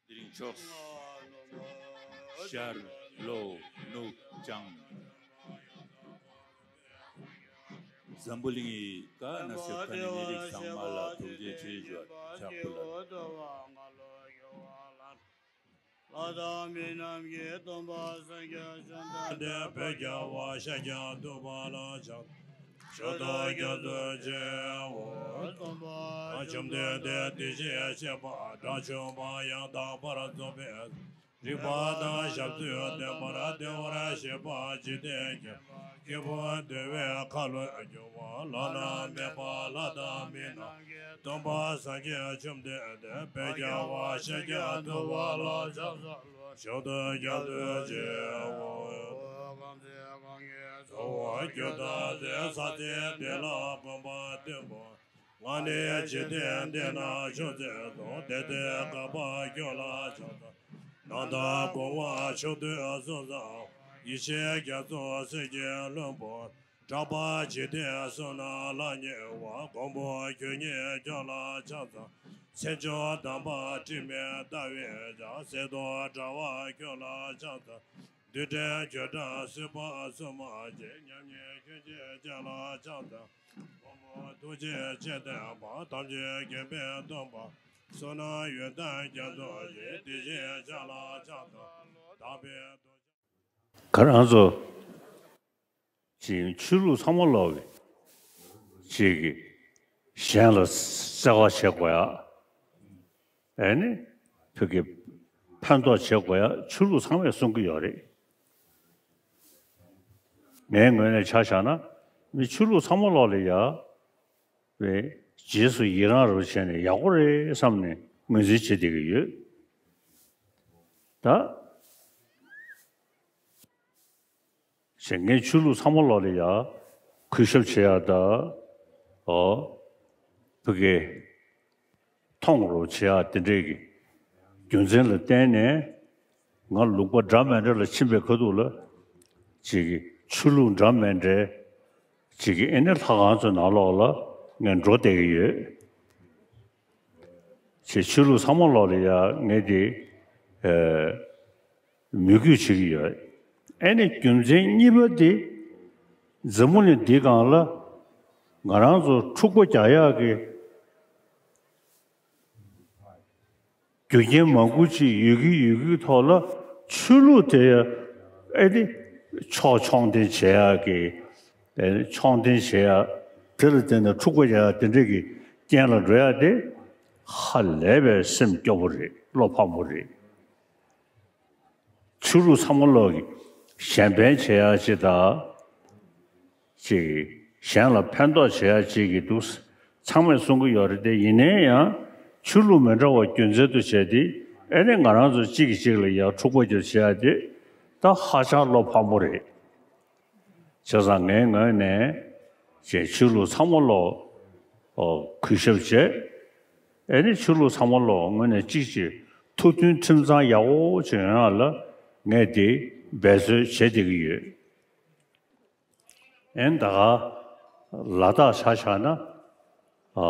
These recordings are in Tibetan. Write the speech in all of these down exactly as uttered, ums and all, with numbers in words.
དེ་རིང་ཕྱོགས་ཤར་ལྷོ་ནུབ་བྱང་། འཛམ་བུ་གླིང་གི་ག་ན་སེ་ཕ་ནི་མི་རིགས་ཚང་མ་ལ་ཐུགས་རྗེ་ཆེ་ཞུ་བ་ཕྱག་ཕུལ་ལ། ལྷ་དང་མི་རྣམས་ཀྱི་སྟོན་པ་སངས་རྒྱས་བཅོམ་ལྡན་འདས་བོད་རྒྱལ་བ་ཤཱཀྱ་ཐུབ་པ་ལ་ཕྱག་མཆོག་ཏུ་སྐྱབས་སུ་མཆིའོ། སྟོན་པ་བཅོམ་ལྡན་འདས་དེ་བཞིན་གཤེགས་པ་དགྲ་བཅོམ་པ་ཡང་དག་པར་རྫོགས་པའི་རིག་པ་དང་ཞབས་ཏོག་ལྡན་པར་བདེ་བར་གཤེགས་པ་འཇིག་རྟེན་མཁྱེན་པ་སྐྱེས་བུ་འདུལ་བའི་ཁ་ལོ་སྒྱུར་བ་བླ་ན་མེད་པ་ལྷ་དང་མི་རྣམས་ཀྱི་སྟོན་པ་སངས་རྒྱས་བཅོམ་ལྡན་འདས་བོད་རྒྱལ་བ་ཤཱཀྱ་ཐུབ་པ་ལ་ཕྱག་འཚལ་ལོ། མཆོག་ཏུ་སྐྱབས་སུ་མཆིའོ། གང་ཚེ་གང་གི་ཚོགས་རྒྱུ་དང་ཚེ་ས་ཚེ་འདི་ལ་གོམ་པ་བདུན་པོ། ང་ནི་འཇིག་རྟེན་འདི་ན་བྱུང་ཚེ་རྫོགས། དེ་ལྟའི་དགག་པ་ཁྱོད་ལ་ཕྱག་འཚལ། རྣམ་དག་དགོངས་པ་མཆོག་ཏུ་གསུངས་སམ། ཡེ་ཤེས་རྒྱ་མཚོ་སེམས་ཀྱི་ལྷུན་པོ། གྲགས་པ་འཇིག་རྟེན་གསུམ་ན་ལྷང་ངེ་བ། མགོན་པོ་ཁྱོད་ཉིད་ཁྱོད་ལ་ཕྱག་འཚལ། མཚན་མཆོག་དམ་པ་དྲི་མེད་ལྟ་བའི་ཞལ། གསེར་མདོག་འདྲ་བ་ཁྱོད་ལ་ཕྱག་འཚལ། རྡུལ་ཕྲན་བརྗོད་བྲལ་སྲིད་པ་གསུམ་མ་སྐྱེས། མཉམ་ཉིད་ཁྱོད་ཆེན་ཁྱོད་ལ་ཕྱག་འཚལ། མགོན་པོ་ཐུགས་རྗེ་ཆེ་ལྡན་པ། ཐམས་ཅད་མཁྱེན་པའི་སྟོན་པ། བསོད་ནམས་ཡོན་ཏན་རྒྱ་མཚོ་ཡི། དེ་བཞིན་གཤེགས་ལ་ཕྱག་འཚལ་ལོ། དག་པའི་ཐུགས་རྗེ། ཁ་རང་ཚོ་ཅིག་ཆོས་ལུགས་ཚང་མ་ལོག་གི་ཅིག་གི་གཞན་ལ་བརྩེ་བ་བྱེད་དགོས་ཡ། ཨེ་ནི་ཕ་གི་ཕན་ཐོགས་བྱེད་དགོས་ཡ་ཆོས་ལུགས་ཚང་མས་གསུང་གི་ཡོད་རེད། ངའི་ངོས་ནས་ཆ་བཞག་ན་མི་ཆོས་ལུགས་ཚང་མ་ལོག་ལ་ཡ་བའི་རྗེས་སུ་ཡི་རང་རུ་བྱས་ནས་ཡག་པོ་རེད་བསམ་ནས་ངོས་འཛིན་བྱེད་བསྡད་ཀྱི་ཡོད། ད། ཞེས་ངས་ཆོས་ལུགས་ཚང་མ་ལོག་ལ་ཡ་གུས་ཞབས་བྱེད་ཡ་ད། ཨོ། ཕ་གི་མཐོང་རོགས་བྱེད་ཡ་དེ་འདྲས་ཀྱི་རྒྱུ་མཚན་ལ་བརྟེན་ནས་ང་ལུང་པ་འདྲ་མི་འདྲ་ལ་ཕྱིན་པའི་ཁ་ཐུག་ལ་ཅིག་གི་ཆོས་ལུགས་འདྲ་མི་འདྲའི་ཅིག་གི་ཨེ་ནི་ལྷ་ཁང་ཚོའི་ནང་ལོགས་ལ་ངས་འགྲོ་བསྡད་ཀྱི་ཡོད། ཅེས་ཆོས་ལུགས་ཚང་མ་ལོག་ལ་ཡ་ངས་དེ་ཨེ་མོས་གུས་བྱེད་ཀྱི་ཡོད། ཨེ་ནི་རྒྱུ་མཚན་གཉིས་པ་དེ་འཛམ་བུ་གླིང་འདི་སྒང་ལ་ང་རང་ཚོ་འཁྲུག་པ་རྒྱག་ཡག་གི་རྒྱུ་རྐྱེན་མང་པོ་ཅིག་ཡོད་ཀྱི་ཡོད་ཀྱི་ཐོག་ལ་ཆོས་ལུགས་དེ་ཡ་ཨེ་ནི་ཕྱོགས་མཆོང་ལྡན་བྱེད་ཡག་གི་ཨེ་ནི་མཆོང་ལྡན་བྱེད་ཡག་དེ་ལ་བརྟེན་ནས་འཁྲུག་པ་རྒྱག་ཡག་དེ་འདྲས་ཀྱི་རྐྱེན་ལ་འགྲོ་ཡག་དེ་ཧ་ལས་པའི་སེམས་སྐྱོ་པོ་རེད། བློ་ཕམ་པོ་རེད། ཆོས་ལུགས་ཚང་མ་ལོག་གི་གཞན་ཕན་བྱེད་ཡག་ཅིག་དང་། ཅིག་གཞན་ལ་ཕན་ཐོགས་བྱེད་ཡག་ཅིག་གི་འདུག་ཚང་མས་གསུང་གི་ཡོད་རེད་དེ། ཡིན་ནའི་ཡང་ཆོས་ལུགས་མི་འདྲ་བ་རྒྱུ་མཚན་དུ་བྱས་ཏེ་ཨེ་ནི་ང་རང་ཚོ་གཅིག་གིས་གཅིག་ལ་ཡ་འཁྲུག་པ་རྒྱག་བྱེད་ཡག་དེ་ད་ཧ་ཅང་བློ་ཕམ་པོ་རེད། བྱས་ཙང་ངའི་ངོས་ནས་ཅིག་ཆོས་ལུགས་ཚང་མ་ལོག་ཨོ་གུས་ཞབས་བྱས། ཨེ་ནི་ཆོས་ལུགས་ཚང་མ་ལོག་ངོས་ནས་གཅིག་གཅིག་ཐུགས་མཐུན་ཁྲིམས་གཙང་ཡག་པོ་ཅིག་ཡོང་ཡག་ལ་ངས་དེ་འབད་རྩོལ་བྱེད་བསྡད་ཀྱི་ཡོད། ཨེ་ནི་ད་ག་ལ་དྭགས་ཆ་བཞག་ན་ཨ་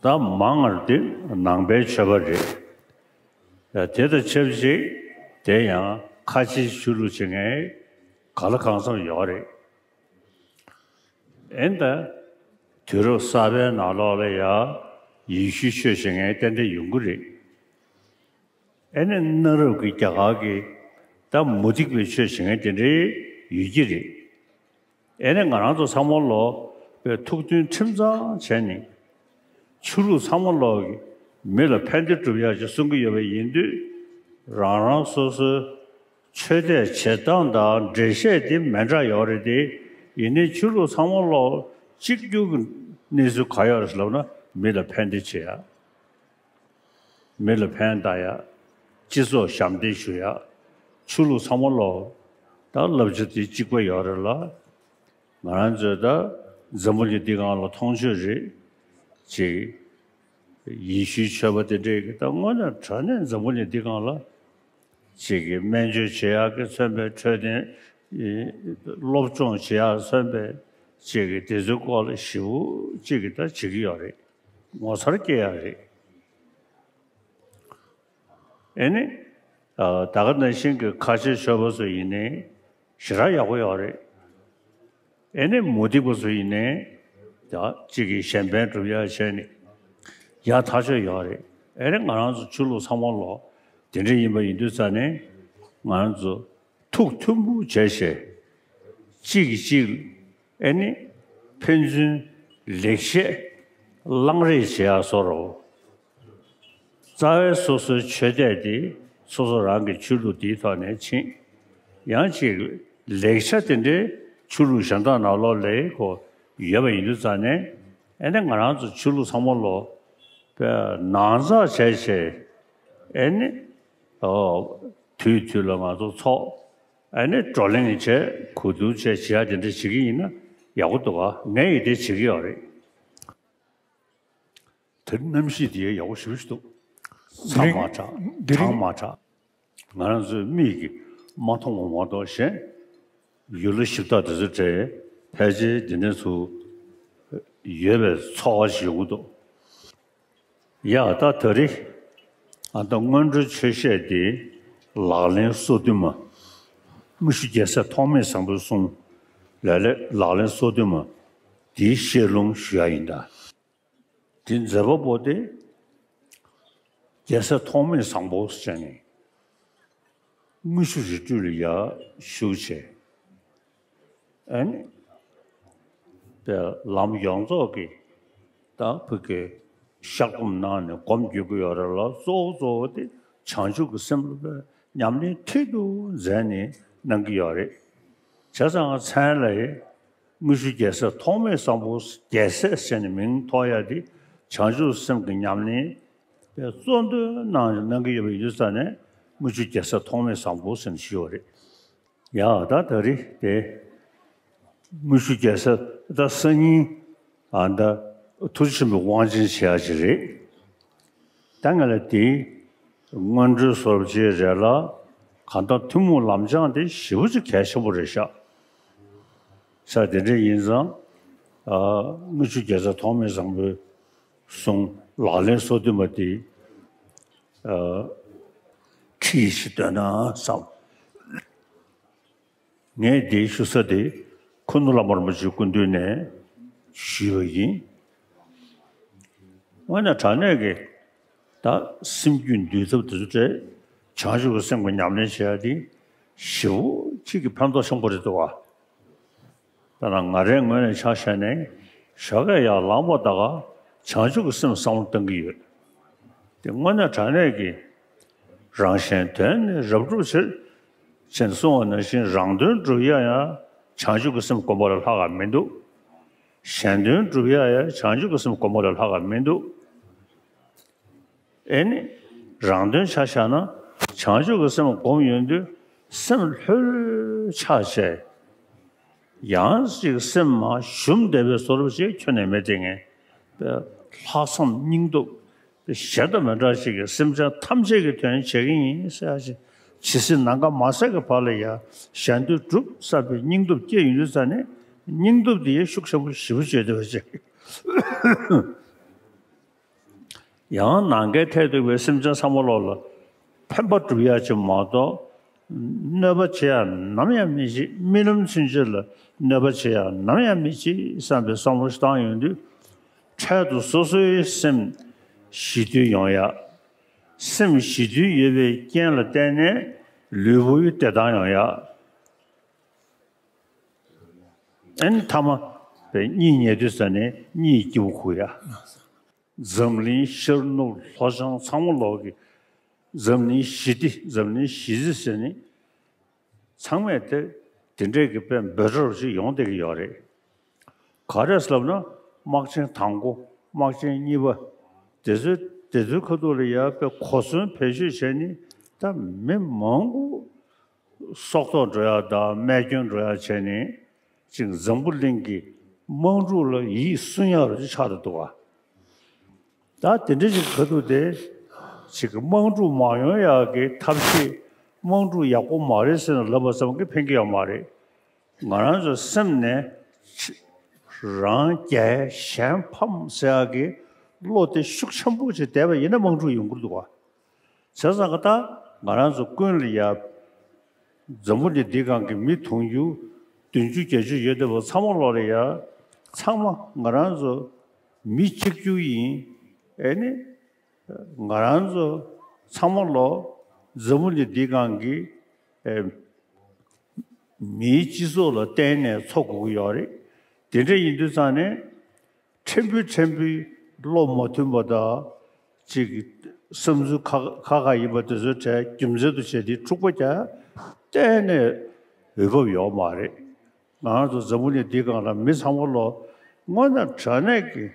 ད་མང་བ་དེ་ནང་པའི་ཆོས་པ་རེད། ཡ་དེ་དང་ཆབས་ཅིག་དེ་ཡང་ཁ་ཆེའི་ཆོས་ལུགས་བྱེད་མཁན་ག་ལ་གང་འཚམ་ཡོད་རེད། ཨེ་ནི་ད་དུས་རབས་གསར་པའི་ནང་ལོགས་ལ་ཡ་ཡེ་ཤུའི་ཆོས་བྱེད་མཁན་ཏན་ཏན་ཡོང་གི་རེད། ཨེ་ནི་གནའ་རབས་ཀྱི་རྒྱ་གར་གྱི་ད་མུ་སྟེགས་པའི་ཆོས་བྱེད་མཁན་དེ་འདྲའི་ཡོད་ཀྱི་རེད། ཨེ་ནི་ང་རང་ཚོ་ཚང་མ་ལོག་པའི་ཐུགས་མཐུན་ཁྲིམས་གཙང་བྱས་ནས་ཆོས་ལུགས་ཚང་མ་ལོག་གི་མི་ལ་ཕན་བདེ་སྒྲུབ་ཡག་ཅིག་གསུང་གི་ཡོད་པ་ཡིན་དུས། རང་རང་སོ་སོའི་ཆོས་དད་བྱེད་སྟངས་དང་འགྲེལ་བཤད་དེ་མི་འདྲ་ཡོད་རེད་དེ། ཡིན་ནའི་ཆོས་ལུགས་ཚང་མ་ལོག་གཅིག་གྱུར་གྱི་གནས་ཚུལ་ག་ཡོད་རེད་ལབ་ན་མི་ལ་ཕན་བདེ་བྱེད་ཡག་མི་ལ་ཕན་བཏགས་ཡག་སྤྱི་ཚོགས་ཞབས་འདེགས་ཞུ་ཡག་ཆོས་ལུགས་ཚང་མ་ལོག་ད་བསླབ་བྱ་དེ་གཅིག་པ་ཡོད་རེད་ལ། ང་རང་ཚོས་ད་འཛམ་བུ་གླིང་འདི་སྒང་ལ་མཐོང་ཆོས་རེད། ཅིག་ཡེ་ཤུའི་ཆོས་པ་དེ་འདྲས་ཀྱིས་ད་དངོས་གནས་དྲང་གནས་འཛམ་བུ་གླིང་འདི་སྒང་ལ་ཅིག་གི་སྨན་བཅོས་བྱེད་ཡག་གི་མཚོན་པའི་འཕྲོད་བསྟེན། སློབ་སྦྱོང་བྱེད་ཡག་མཚོན་པའི་ཅིག་གི་དེ་ཚོའི་སྐོར་ལ་ཞེ་པོ་ཅིག་གི་ད་བྱེད་ཀྱི་ཡོད་རེད། ངོ་མཚར་སྐྱེ་ཡག་རེད། ཨེ་ནི། ཨ། ད་ག་ནང་བཞིན་གྱི་ཁ་ཆེ་ཆོས་པ་ཚོ་ཡིན་ནའི་ཞེ་དྲག་ཡག་པོ་ཡོད་རེད། ཨེ་ནི་མུ་སྟེགས་པ་ཚོ་ཡིན་ནའི་ད་གཅིག་གིས་གཞན་ཕན་སྒྲུབ་ཡག་བྱས་ནས་ཡག་ཐག་ཆོད་ཡོད་རེད། ཨེ་ནི་ང་རང་ཚོ་ཆོས་ལུགས་ཚང་མ་ལོ་དེ་འདྲ་ཡིན་པ་ཡིན་དུས་ཙང་ནས་ང་རང་ཚོ་ཐུགས་མཐུན་པོ་བྱས་བྱས་གཅིག་གིས་གཅིག་ཨེ་ནི་ཕན་ཚུན་ལེགས་བཤད་གླེང་རེས་བྱེད་ཡག་བཟོ་འདྲ་བོ། རྩ་བའི་སོ་སོའི་ཆོས་དད་དེ་སོ་སོ་རང་གི་ཆོས་ལུགས་དེའི་ཐོག་ནས་ཕྱིན། ཡང་ཅིག་ལེགས་ཆ་དེ་འདྲའི་ཆོས་ལུགས་གཞན་དག་ནང་ལོགས་ལ་ཁོ་ཡོད་པ་ཡིན་དུས་ཙང་ནས་ཨེ་ནི་ང་རང་ཚོ་ཆོས་ལུགས་ཚང་མ་ལོ་པའི་ནང་ཚགས་བྱས་བྱས་ཨེ་ནི་ཨོ་དུས་དུས་ལ་ང་ཚོ་ཚོགས། ཨ་ནི་བགྲོ་གླེང་བྱས་གོ་བསྡུར་བྱས་བྱེད་ཡག་དེ་འདྲ་བྱེད་ཀྱི་ཡིན་ན་ཡག་པོ་འདུག་ག་ངས་ཡིན་དེ་བྱེད་ཀྱི་ཡོད་རེད། དེ་རིང་གནམ་གཤིས་དེ་ཡག་པོ་ཞེ་པོ་ཞིག་འདུག་ཚ་མ་དྲག་དེ་རིང་གྲང་མ་དྲག་ང་རང་ཚོའི་མིག་གིས་མ་མཐོང་བ་མ་གཏོགས་གཞན་ཡུལ་ལྷ་གཞི་བདག་དེ་ཚོ་གྲས་ཕལ་ཆེར་འདི་འདྲ་ཚོ་ཡོད་པའི་ཚོར་བ་ཞིག་ཡོང་གི་འདུག་ཡ། ད་ད་རེས་ཨ་ད་སྔོན་འགྲོའི་ཆོས་བཤད་དེ་ལག་ལེན་སོ་བདུན་མ། དངུལ་ཆུ་རྒྱལ་སྲས་ཐོགས་མེད་བཟང་པོའི་གསུང་ལས་ལས་ལག་ལེན་སོ་བདུན་མ་དེའི་བཤད་ལུང་ཞུ་ཡ་ཡིན་ད། དེ་མཛད་པ་པོ་དེ་རྒྱལ་སྲས་ཐོགས་མེད་བཟང་པོ་ཟེར་ནས་དངུལ་ཆུ་རི་ཁྲོད་ལ་ཡར་བཞུགས་བྱས། ཨ་ནི། པའི་ལམ་ཡོངས་རྫོགས་ཀྱི་ད་བོད་ཀྱི་བཤགས་སྡོམ་གནང་ནས་སྒོམ་རྒྱག་གི་ཡོད་རེད་ལ། གཙོ་བོ་གཙོ་བོ་དེ་བྱང་ཆུབ་ཀྱི་སེམས་ལ་པའི་ཉམས་ལེན་མཐིལ་དུ་མཛད་ནས་གནང་གི་ཡོད་རེད། བྱས་ཙང་མཚན་ལ་དངུལ་ཆུ་རྒྱལ་སྲས་ཐོགས་མེད་བཟང་པོ་རྒྱལ་སྲས་ཟེར་ནས་མིང་ཐོགས་ཡ་དེ་བྱང་ཆུབ་སེམས་ཀྱི་ཉམས་ལེན་པའི་གཙོ་འདོན་གནང་གནང་གི་ཡོད་པ་ཡིན་དུས་ཙང་ནས་དངུལ་ཆུ་རྒྱལ་སྲས་ཐོགས་མེད་བཟང་པོ་ཟེར་ནས་ཞུས་པ་རེད། ཡ་ད་ད་རེས་དེ་དངུལ་ཆུ་རྒྱལ་སྲས་ད་སང་ཉིན་ཨ་ད་ཐུགས་རྗེ་ཆེན་པོའི་དབང་ཆེན་བྱེད་ཡ་ཅིག་རེད། ད་ང་ལ་དེ་སྔོན་འགྲོའི་སོར་བཅད་རེད་ལ་གང་ལྟར་ཐུན་མོང་ལམ་སྦྱངས་དེ་ཞེ་པོ་ཅིག་གལ་ཆེན་པོ་རེད་ཤག་ས་དེ་འདྲ་ཡིན་ཙང་ཨ་དངུལ་ཆུ་རྒྱལ་སྲས་ཐོགས་མེད་བཟང་པོའི་གསུང་ལག་ལེན་སོ་བདུན་པ་དེ་ཨ་ཁྲིད་ཞིག་འདོན་ན་བསམ། ངས་འདིའི་ཞུ་ས་དེ་ཁུ་ནུ་བླ་མ་རིན་པོ་ཆེའི་སྐུ་མདུན་ནས་ཞུས་པ་ཡིན། དངོས་གནས་དྲང་གནས་ཀྱི་ད་སེམས་རྒྱུད་འདུལ་ཐབས་དེ་ཚོ་གྲས་བྱང་ཆུབ་ཀྱི་སེམས་ཀྱི་ཉམས་ལེན་བྱེད་ཡ་དེ་ཞེ་པོ་གཅིག་གི་ཕན་ཐོགས་ཆེན་པོ་རེད་འདུག་བ། དཔེར་ན་ང་རའི་ངོས་ནས་ཆ་བཞག་ནས་ཞོགས་ཀས་ཡར་ལངས་པ་ད་ག་བྱང་ཆུབ་ཀྱི་སེམས་བསམ་བློ་གཏོང་གི་ཡོད། དེ་དངོས་གནས་དྲང་གནས་ཀྱི་རང་གཞན་དོན་ནི་རབ་བསྒྲུབ་ཕྱིར། ཅེས་གསུངས་པ་ནང་བཞིན་རང་དོན་སྒྲུབ་ཡ་ཡང་བྱང་ཆུབ་ཀྱི་སེམས་སྒོམ་པ་ལས་ལྷག་ག་མི་འདུག་གཞན་དོན་སྒྲུབ་ཡ་ཡང་བྱང་ཆུབ་ཀྱི་སེམས་སྒོམ་པ་ལས་ལྷག་ག་མི་འདུག་ཨེ་ནི། རང་དོན་ཆ་བཞག་ན་བྱང་ཆུབ་ཀྱི་སེམས་སྒོམ་ཡོང་དུས་སེམས་ལྷོད་ལྷོད་ཆགས་བྱས། ཡང་ཅིག་སེམས་མ་ཞུམ་བསྡད་པའི་བཟོ་འདྲ་ཅིག་ཁྱོན་ནས་མེད་དེ་ངས་ལྷག་བསམ་སྙིང་སྟོབས་གཞན་དང་མི་འདྲ་ཞིག་གིས་སེམས་ཅན་ཐམས་ཅད་ཀྱི་དོན་བྱེད་ཀྱི་ཡིན་ཟེར་ཡ་ཞིག་ཇི་སྲིད་ནམ་མཁའ་མ་ཟད་ཀྱི་བར་ལ་ཡང་གཞན་དོན་སྒྲུབ་བསམ་པའི་སྙིང་སྟོབས་སྐྱེ་ཡོང་དུས་ཙ་ནས་སྙིང་སྟོབས་དེ་ཡང་ཤུགས་ཆེན་པོ་ཞེ་པོ་ཅིག་ཡོད་བསྡད་པ་ཅིག་ཡང་ནམ་མཁའི་མཐས་གཏུགས་པའི་སེམས་ཅན་ཚང་མ་ལོག་ལ་ཕན་པ་སྒྲུབ་ཡག་ཅིག་མ་གཏོགས། གནོད་པ་བྱེད་ཡག་ནམ་ཡང་མི་བྱེད། རྨི་ལམ་ཚུན་ཆད་ལ་གནོད་པ་བྱེད་ཡག་ནམ་ཡང་མི་བྱེད་བསམ་པའི་བསམ་བློ་ཞིག་བཏང་ཡོང་དུས། འཕྲལ་དུ་སོ་སོའི་སེམས་ཞི་དུལ་ཡོང་ཡག་སེམས་ཞི་དུལ་ཡོད་པའི་རྐྱེན་ལ་བརྟེན་ནས་ལུས་པོའི་བདེ་ཐང་ཡོང་ཡག་ཨན་ཐ་མ་པའི་གཉིད་ཉལ་དུས་ཙ་ནས་གཉིད་སྐྱིད་པོ་ཁུག་ཡ། འཛམ་གླིང་ཤར་ནུབ་ལྷོ་བྱང་ཚང་མ་ལོག་གི་འཛམ་གླིང་ཞི་བདེ་འཛམ་གླིང་ཞི་བདེ་ཟེར་ནི་ཚང་མས་དེ་དེ་འདྲས་ཀྱི་དཔེ་འབོད་སྒྲ་ཞིག་ཡོང་བསྡད་ཀྱི་ཡོད་རེད། ག་རེ་ཟེར་ལབ་ན་དམག་ཆེན་དང་པོ་དམག་ཆེན་གཉིས་པ་དེ་ཚོའི་དེ་ཚོའི་ཁ་ཐུག་ལ་ཡ་དཔེ་གོ་མཚོན་བེད་སྤྱོད་བྱས་ནི་ད་མི་མང་པོ་སྲོག་ཐོག་འགྲོ་ཡག་དང་རྨས་སྐྱོན་འགྲོ་ཡག་བྱས་ནས་ཅིག་འཛམ་བུ་གླིང་གི་དམག་འཁྲུག་ལ་ཡིད་སུན་ཡག་རུ་ཅིག་ཆགས་བསྡད་འདུག་ག་ད་དེ་འདྲ་ཅིག་ག་འདུག་དེ་ཅིག་དམག་འཁྲུག་མ་ཡོང་ཡག་གི་ཐབས་ཤེས་དམག་འཁྲུག་ཡག་པོ་མ་རེད་ཟེར་ནས་ལབ་པ་ཙམ་གྱིས་ཕན་གྱི་ཡོད་མ་རེད། ང་རང་ཚོ་སེམས་ནས་ཕྱི་རང་རྒྱལ་གཞན་ཕམ་ཟེར་ཡག་གི་བློ་དེ་ཤུགས་ཆེན་པོ་ཅིག་བསྡད་པ་ཡིན་ན་དམག་འཁྲུག་ཡོང་གི་རེད་འདུག་ག་བྱས་ཙང་ཀ་ད་ང་རང་ཚོ་ཀུན་ལ་ཡ། འཛམ་བུ་གླིང་འདིའི་སྒང་གི་མི་དུང་ཕྱུར་བདུན་ཅུ་བརྒྱད་ཅུ་ཡོད་བསྡད་པ་ཚང་མ་ལོག་ལ་ཡ། ཚང་མ་ང་རང་ཚོ་མི་གཅིག་གྱུར་ཡིན། ཨེ་ནི། ང་རང་ཚོ་ཚང་མ་ལོག་འཛམ་བུ་གླིང་འདིའི་སྒང་གི་ཨེ། མིའི་སྤྱི་ཚོགས་ལ་བརྟེན་ནས་འཚོ་དགོས་ཀྱི་ཡོད་རེད། དེ་འདྲ་ཡིན་དུས་ཙང་ནས། ཕྲན་བུ་ཕྲན་བུའི་བློ་མ་མཐུན་པ་དང་། ཅིག་བསམ་ཚུལ་ཁ་ཁ་ཁ་ཡིན་པ་དེ་ཚོའི་གྲས་རྒྱུ་མཚན་དུ་བྱས་ཏེ་འཁྲུག་པ་རྒྱག་གཏན་ནས་འོས་བབ་ཡོད་མ་རེད། ང་རང་ཚོ་འཛམ་བུ་གླིང་འདིའི་སྒང་ལ་མི་ཚང་མ་ལོ་དངོས་གནས་དྲང་གནས་ཀྱི་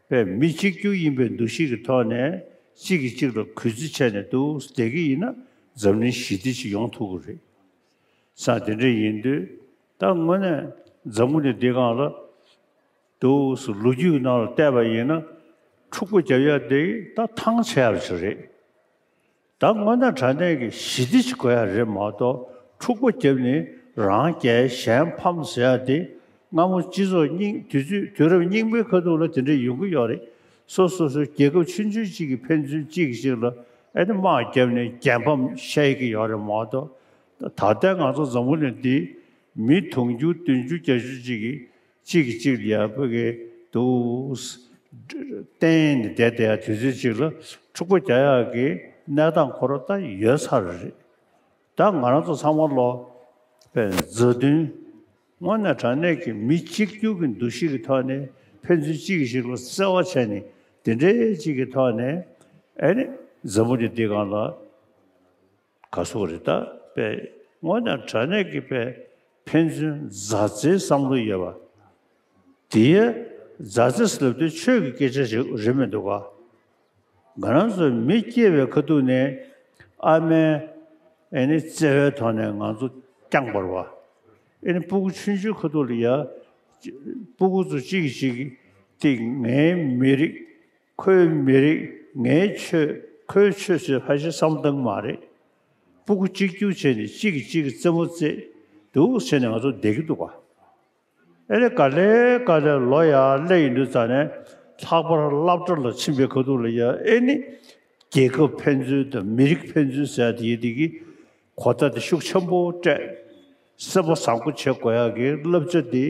པའི་མི་གཅིག་གྱུར་ཡིན་པའི་འདུ་ཤེས་ཀྱི་ཐོག་ནས་གཅིག་གིས་གཅིག་ལ་གུས་བརྩི་བྱས་ནས་འདུག་བསྡད་ཀྱི་ཡིན་ན་འཛམ་གླིང་ཞི་བདེ་ཞིག་ཡོང་ཐུབ་ཀྱི་རེད། ས་དེ་འདྲ་ཡིན་དུས་ད་དངོས་གནས་འཛམ་བུ་གླིང་འདིའི་སྒང་ལ། དུས་སུ་ལོ་རྒྱུས་ནང་ལ་བལྟས་པ་ཡིན་ན། འཁྲུག་པ་རྒྱབ་ཡ་དེ་ད་ཐང་ཆད་ཡ་ཞིག་རེད། ད་དངོས་གནས་དྲང་གནས་ཀྱི་ཞི་བདེ་ཞིག་དགོས་ཡ་རེད་མ་གཏོགས། འཁྲུག་པ་བརྒྱབ་ནས་རང་རྒྱལ་གཞན་ཕམ་ཟེར་ཡ་དེ། སྔ་མོ་སྤྱི་ཚོགས་རྙིང་དུས་ཚོད་དུས་རབས་རྙིང་པའི་ཁ་ཐུག་ལ་དེ་འདྲ་ཡོང་གི་ཡོད་རེད། སོ་སོ་སོའི་རྒྱལ་ཁབ་ཆུང་ཆུང་གཅིག་གིས་ཕན་ཚུན་གཅིག་གིས་གཅིག་ལ་ཨེ་ནི་དམག་བརྒྱབ་ནས་རྒྱལ་ཕམ་བཤད་ཀྱི་ཡོད་རེད་མ་གཏོགས། ད་ལྟའི་ང་ཚོ་འཛམ་བུ་གླིང་འདི་མི་དུང་ཕྱུར་བདུན་ཅུ་བརྒྱད་ཅུ་གཅིག་གིས། གཅིག་གིས་གཅིག་ལ་ཡ་ཕ་གི་འདུག་བསྟན་ནས་བསྡད་བསྡད་ཡ་དུས་ཚོད་ཅིག་ལ་འཁྲུག་པ་རྒྱག་ཡག་གི་གནས་སྟངས་ཁོ་རང་ད་ཡོད་ཚར་རེད། ད་ང་རང་ཚོ་ཚང་མ་ལོ་པའི་མཛའ་མཐུན། དངོས་གནས་དྲང་གནས་ཀྱི་མི་གཅིག་གྱུར་གྱི་འདུ་ཤེས་ཀྱི་ཐོག་ནས་ཕན་ཚུན་གཅིག་གིས་གཅིག་ལ་བརྩེ་བ་བྱས་ནས་དེ་འདྲའི་གཅིག་གི་ཐོག་ནས་ཨེ་ནི་འཛམ་བུ་གླིང་འདི་སྒང་ལ། ག་སོགས་རེད་ད། པས་དངོས་གནས་དྲང་གནས་ཀྱི་པས་ཕན་ཚུན་མཛའ་བརྩེའི་བསམ་བློ་ཡོད་པ། དེའི་མཛའ་བརྩེ་ཟེར་ལབ་དུས་ཆོས་ཀྱི་སྐད་ཆ་ཞིག་རེད་མི་འདུག་ག་ང་རང་ཚོ་མི་སྐྱེ་བའི་ཁ་ཐུག་ནས་ཨ་མའི་ཨེ་ནི་བརྩེ་བའི་ཐོག་ནས་ང་ཚོ་བསྐྱངས་པ་རེད་བ། ཨེ་ནི་སྤུ་གུ་ཆུང་ཆུང་ཁ་ཐུག་ལ་ཡ། སྤུ་གུ་ཚོ་གཅིག་གིས་གཅིག་དེ་ངའི་མི་རིགས། ཁོའི་མི་རིགས། ངའི་ཆོས། ཁོའི་ཆོས་ཟེར་ཕལ་ཆེར་བསམ་བཏང་མ་རེད། སྤུ་གུ་གཅིག་གྱུར་བྱས་ནས་གཅིག་གིས་གཅིག་གི་རྩེད་མོ་རྩེ་འདུག་ཟེར་ནས་ང་ཚོ་བསྡད་ཀྱི་འདུག་ག་ཨེ་ནི་ག་ལེ་ག་ལེ་ལོ་ཡར་སླེབས་ཡོང་དུས་ཙ་ནས་ལྷག་པར་སློབ་གྲྭ་ལ་ཕྱིན་པའི་ཁ་ཐུག་ལ་ཡ་ཨེ་ནི་རྒྱལ་ཁབ་ཕན་ཚུན་དང་མི་རིགས་ཕན་ཚུན་ཟེར་ཡ་དེ་ཡི་དེ་གི་གོ་བརྡ་དེ་ཤུགས་ཆེན་པོ་སྤྲད། སེམས་པ་བཟང་པོ་བྱེད་དགོས་ཡག་གི་བསླབ་བྱ་དེ་དེ་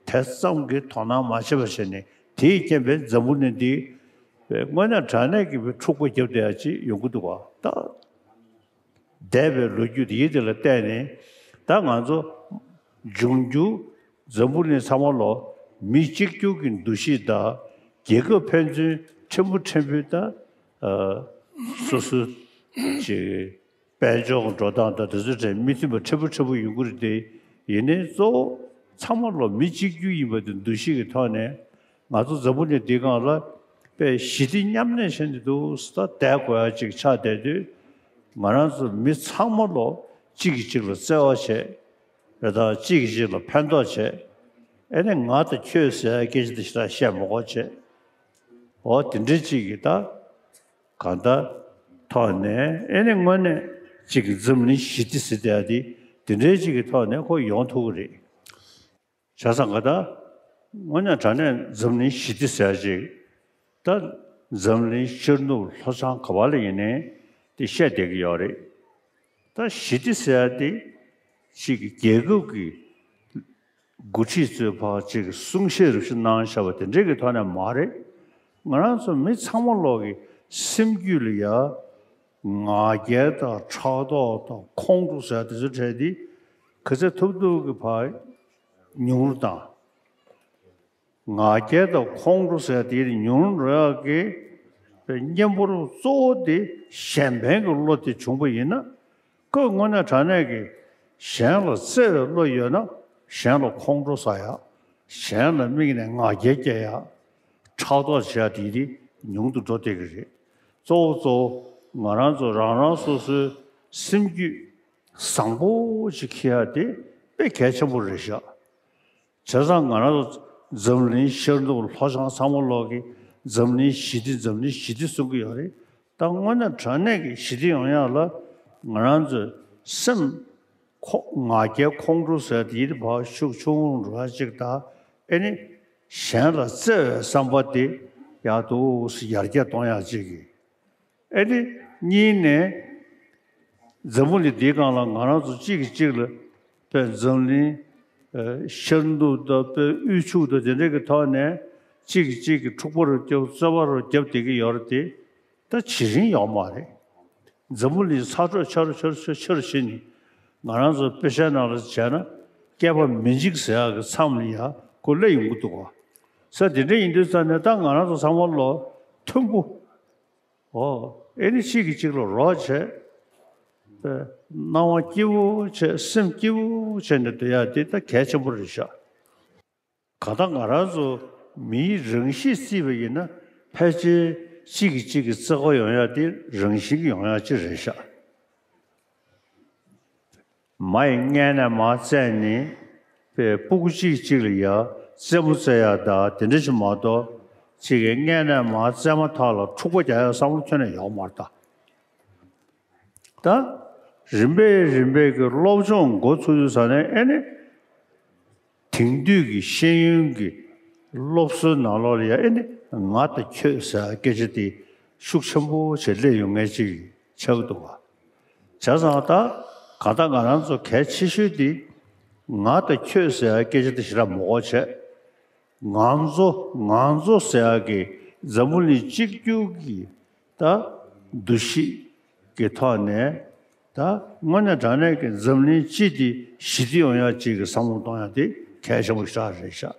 ཙམ་གྱིས་དོ་སྣང་མ་བྱས་པ་བྱས་ནས་དེའི་རྐྱེན་པས་འཛམ་བུ་གླིང་འདི་དངོས་གནས་དྲང་གནས་ཀྱི་འཁྲུག་པ་བརྒྱབ་བསྡད་ཡག་ཅིག་ཡོང་གི་འདུག་ག་ད་འདས་པའི་ལོ་རྒྱུས་དེ་ཡི་དེ་ལ་བལྟས་ནས་ད་ང་ཚོ་འབྱུང་འགྱུར་འཛམ་བུ་གླིང་ཚང་མ་ལོ་མི་གཅིག་གྱུར་གྱི་འདུ་ཤེས་དང་རྒྱལ་ཁབ་ཕན་ཚུན་ཕྲན་བུ་ཕྲན་བུ་དང་སོ་སོ་ཅིག་དཔལ་འབྱོར་འགྲོ་སྟངས་དང་དེ་ཚོའི་གྲས་མི་མཐུན་པ་ཕྲན་བུ་ཕྲན་བུ་ཡོང་གི་རེད་དེ། ཡིན་ནའི་གཙོ་བོ་ཚང་མ་ལོ་མི་གཅིག་གྱུར་ཡིན་པ་དེ་འདུ་ཤེས་ཀྱི་ཐོག་ནས་ང་ཚོ་འཛམ་བུ་གླིང་འདིའི་སྒང་ལ་དཔེ་ཞི་བདེ་མཉམ་གནས་བྱས་ནས་འདུག་ས་བསྡད་དགོས་ཡ་ཅིག་ཆགས་བསྡད་དུས། ང་རང་ཚོ་མི་ཚང་མ་ལོ་གཅིག་གིས་གཅིག་ལ་བརྩེ་བ་བྱས་རེད་དང་གཅིག་གིས་གཅིག་ལ་ཕན་ཐོགས་བྱས། ཨེ་ནས་ང་དང་ཁྱོད་ཟེར་ཡ་སྐད་ཆ་དེ་ཞེ་དྲག་བཤད་མ་དགོས་བྱས། འོ་དེ་འདྲའི་གཅིག་གིས་ད། གང་ལྟར་ཐོག་ནས་ཨེ་ནི་དངོས་གནས་གཅིག་གི་འཛམ་གླིང་ཞི་བདེ་ཟེར་བསྡད་ཡ་དེ་དེ་འདྲའི་གཅིག་གི་ཐོག་ནས་ཁོ་ཡོང་ཐུབ་ཀྱི་རེད། བྱས་ཙང་ག་ད་དངོས་གནས་དྲང་གནས་འཛམ་གླིང་ཞི་བདེ་ཟེར་ཡ་ཅིག་ད་འཛམ་གླིང་ཤར་ནུབ་ལྷོ་བྱང་ག་བ་ལ་ཡིན་ནའི་དེ་བཤད་བསྡད་ཀྱི་ཡོད་རེད། ད་ཞི་བདེ་ཟེར་ཡ་དེ་གཅིག་གི་རྒྱལ་ཁབ་ཀྱི་འགོ་ཁྲིད་ཚོས་ཕར་གཅིག་གི་གསུང་བཤད་རུ་ཞིག་གནང་བཞག་པ་དེ་འདྲའི་གི་ཐོག་ནས་མ་རེད། ང་རང་ཚོ་མི་ཚང་མ་ལོག་གི་སེམས་རྒྱུད་ལ་ཡ་ང་རྒྱལ་དང་ཕྲག་དོག་དང་ཁོང་ཁྲོ་ཟེར་དེ་ཚོ་བྲལ་ཏེ་ག་ཚད་ཐུབ་ཐུབ་ཀྱི་ཕར་ཉུང་རུ་བཏང་། ང་རྒྱལ་དང་ཁོང་ཁྲོ་ཟེར་དེ་ཉུང་རུ་འགྲོ་ཡག་གི་གཉེན་པོ་གཙོ་བོ་དེ་གཞན་ཕན་གྱི་བློ་དེ་བྱུང་པ་ཡིན་ན། ཁོས་དངོས་གནས་དྲང་གནས་ཀྱི་གཞན་ལ་བརྩེ་བའི་བློ་ཡོད་ན་གཞན་ལ་ཁོང་ཁྲོ་ཟ་ཡག་གཞན་ལ་དམིགས་ནས་ང་རྒྱལ་སྐྱེ་ཡག་ཕྲག་དོག་བྱེད་ཡག་དེ་དེ་ཉུང་དུ་འགྲོ་བསྡད་ཀྱི་རེད། གཙོ་བོ་གཙོ་བོ་ང་རང་ཚོ་རང་རང་སོ་སོའི་སེམས་རྒྱུད་བཟང་པོ་ཞིག་འཁྱེར་ཡག་དེ་དཔེ་གལ་ཆེན་པོ་རེད་ཤག་བྱས་ཙང་ང་རང་ཚོ་འཛམ་གླིང་ཤར་ནུབ་ལྷོ་བྱང་ཚང་མ་ལོག་གི་འཛམ་གླིང་ཞི་བདེ་འཛམ་གླིང་ཞི་བདེ་གསུང་གི་ཡོད་རེད། ད་དངོས་གནས་དྲང་གནས་ཀྱི་ཞི་བདེ་ཡོང་ཡག་ལ་ང་རང་ཚོའི་སེམས་ཁོ་ང་རྒྱལ་ཁོང་ཁྲོ་ཟེར་དེ་ཡིན་ཕར་ཤུགས་ཆུང་རུ་འགྲོ་ཡག་ཅིག་དང་ཨེ་ནི་གཞན་ལ་བརྩེ་བའི་བསམ་པ་དེ་ཡག་ཏུ་ཡར་རྒྱས་གཏོང་ཡག་ཅིག་གི་ཨེ་ནི་ གཉིས་ནས་འཛམ་བུ་གླིང་འདིའི་སྒང་ལ་ང་རང་ཚོ་གཅིག་གིས་གཅིག་ལ་དཔེ་འཛམ་གླིང་ཨ་ཤར་ནུབ་དང་དཔེ་དབུས་ཕྱོགས་དང་དེ་འདྲ་གི་ཐོག་ནས་གཅིག་གིས་གཅིག་གི་འཁྲུག་པ་རུ་བརྒྱབ་རྩོད་པ་རུ་བརྒྱབ་བསྡད་ཀྱི་ཡོད་རེད་དེ། ད་བྱེད་རིན་ཡོད་མ་རེད། འཛམ་བུ་གླིང་ཚ་དྲོད་ཆེ་རུ་ཆེ་རུ་ཆེ་རུ་ཆེ་རུ་ཕྱིན་ནས་ང་རང་ཚོ་དཔེ་ཆའི་ནང་ལ་བྱས་ན་བསྐལ་པ་མི་འཇིག་ཟེར་ཡག་གི་མཚམས་ལ་ཡ་ཁོ་སླེབས་ཡོང་གི་འདུག་ག། ས་དེ་འདྲ་ཡིན་དུས་ཙང་ནས་ད་ང་རང་ཚོ་ཚང་མ་ལོ་མཐུན་པོ། ཨོ། ཨེ་ནི་གཅིག་གིས་གཅིག་ལ་རོགས་བྱས། ཨེ། སྣང་བ་སྐྱིད་པོ་བྱས་སེམས་སྐྱིད་པོ་བྱས་ནས་སྡོད་ཡག་དེ་ད་གལ་ཆེན་པོ་རེད་ཤག། གང་ལྟར་ང་རང་ཚོ་མིའི་རང་གཤིས་བརྩིས་པ་ཡིན་ན་ཕལ་ཆེར་གཅིག་གིས་གཅིག་གི་རྩེད་མགོ་ཡོང་ཡག་དེ་རང་བཞིན་གྱིས་ཡོང་ཡག་ཅིག་རེད་ཤག། མ་ཡི་སྔས་ནས་མར་རྩེད་ནས་པའི་སྤུ་གུ་གཅིག་གཅིག་ལ་ཡ་རྩེད་མོ་རྩེ་ཡག་ད་དེ་འདྲ་ཞིག་མ་གཏོགས་གཅིག་གིས་སྔས་ནས་མར་རྩེད་མོ་ཐག་ལ་འཁྲུག་པ་རྒྱག་ཡག་བསམ་བློ་ཁྱོན་ནས་ཡོད་མ་རེད་ད། ད། རིམ་པས་རིམ་པས་ཀྱི་སློབ་སྦྱོང་འགོ་ཚུགས་དུས་ཙ་ནས་ཨེ་ནི། དེང་དུས་ཀྱི་ཤེས་ཡོན་གྱི་སློབ་གསོའི་ནང་ལོགས་ལ་ཡང་ཨེ་ནི་ང་དང་ཁྱོད་ཟེར་སྐད་ཆ་དེ་ཤུགས་ཆེན་པོ་ཞིག་སླེབས་ཡོང་མཁན་ཅིག་ཆགས་ཀྱི་འདུག་བ། བྱས་ཙང་ད་ག་ད་ང་རང་ཚོ་གལ་ཆེ་ཤོས་དེ་ང་དང་ཁྱོད་ཟེར་སྐད་ཆ་དེ་ཞེ་དྲག་མ་གོ་བྱས། ང་ཚོ་ང་ཚོ་ཟེར་ཡག་གི་འཛམ་བུ་གླིང་གཅིག་གྱུར་གྱི་ད་འདུ་ཤེས་ཀྱི་ཐོག་ནས་ད་དངོས་གནས་དྲང་གནས་ཀྱི་འཛམ་གླིང་སྤྱི་དེ་ཞི་བདེ་ཡོང་ཡག་ཅིག་གི་བསམ་བློ་གཏོང་ཡག་དེ་གལ་ཆེན་པོ་ཞེ་དྲག་རེད་ཤག།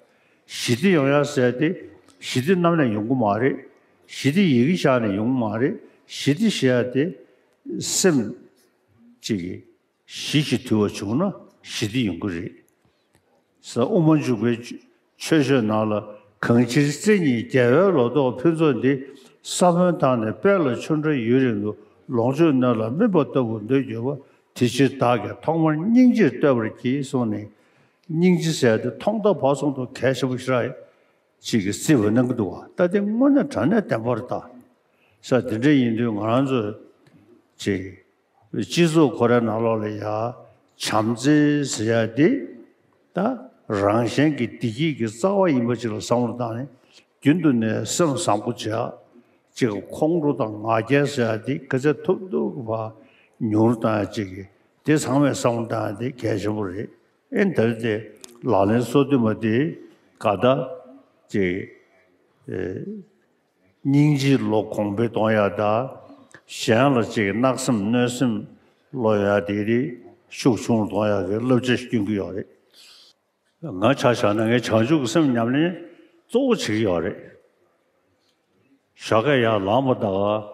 ཞི་བདེ་ཡོང་ཡག་ཟེར་དེ་ཞི་བདེ་གནམ་ནས་ཡོང་གི་མ་རེད། ཞི་བདེ་ཡི་གེ་བཞག་ནས་ཡོང་གི་མ་རེད། ཞི་བདེ་ཞེས་ཡག་དེ་སེམས་ཅིག་གི་ཞི་ཞིང་དུལ་བ་བྱུང་ན་ཞི་བདེ་ཡོང་གི་རེད། ས་དབུ་མ་འཇུག་པའི་ཆོས་ཆོས་ཆོས་ཆོས་ནང་ལ་གང་ཕྱིར་བརྩེ་ཉིད་རྒྱལ་བའི་ལོ་ཏོག་ཕུན་ཚོགས་འདི། ས་བོན་དང་ནི་དཔལ་ལ་ཆུ་འདྲ་ཡུན་རིང་དུ། ལོངས་སྤྱོད་སྣོད་ལ་སྨིན་པ་ལྟ་བུ་འདོད་གྱུར་པ། དེ་ཕྱིར་བདག་གིས་ཐོག་མར་སྙིང་རྗེར་བསྟོད་པར་བགྱི་གསུངས་ནས། སྙིང་རྗེ་ཟེར་དེ་ཐོག་མཐའ་བར་གསུམ་དུ་གལ་ཆེན་པོ་ཞེ་དྲག་ཅིག་གིས་བརྩི་བ་གནང་གི་འདུག་བ། ད་དེ་དངོས་གནས་དྲང་གནས་བདེན་པ་རེད་ད། ས་དེ་འདྲ་ཡིན་དུས་ང་རང་ཚོ་ཅིག་སྤྱི་ཚོགས་ཁོ་རའི་ནང་ལོགས་ལ་ཡ་བྱམས་བརྩེ་ཟེར་ཡ་དེ་ད་རང་གཞན་གྱི་བདེ་སྐྱིད་ཀྱི་རྩ་བ་ཡིན་པ་ཅིག་ལ་བསམ་བློ་བཏང་ནས་རྒྱུན་དུ་ནས་སེམས་བཟང་པོ་བྱེད་ཡ། ཅིག་ཁོང་ཁྲོ་དང་ང་རྒྱལ་ཟེར་ཡ་དེ་ག་ཚད་ཐུབ་ཐུབ་ཀྱི་བར་ཉུང་རུ་བཏང་ཡ་ཅིག་གི་དེ་ཚང་མས་བསམ་བློ་བཏང་ཡ་དེ་གལ་ཆེན་པོ་རེད། ཨེ་འདིར་དེ་ལག་ལེན་སོ་བདུན་པ་དེ་ག་ད་ཅིག་ཨེ། སྙིང་རྗེའི་བློ་གོང་འཕེལ་གཏོང་ཡག་དང་། གཞན་ལ་ཅིག་བརྣག་སེམས་གནོད་སེམས་བློ་ཡག་དེ་རིགས་ཤུགས་ཆུང་རུ་གཏོང་ཡག་གི་བསླབ་བྱ་ཞིག་སྐྱོན་གྱི་ཡོད་རེད། ང་ཆ་བཞག་ན་ངས་བྱང་ཆུབ་ཀྱི་སེམས་ཉམས་ལེན་གཙོ་བོ་བྱེད་ཀྱི་ཡོད་རེད། ཞོགས་ཀས་ཡར་ལངས་པ་དང་།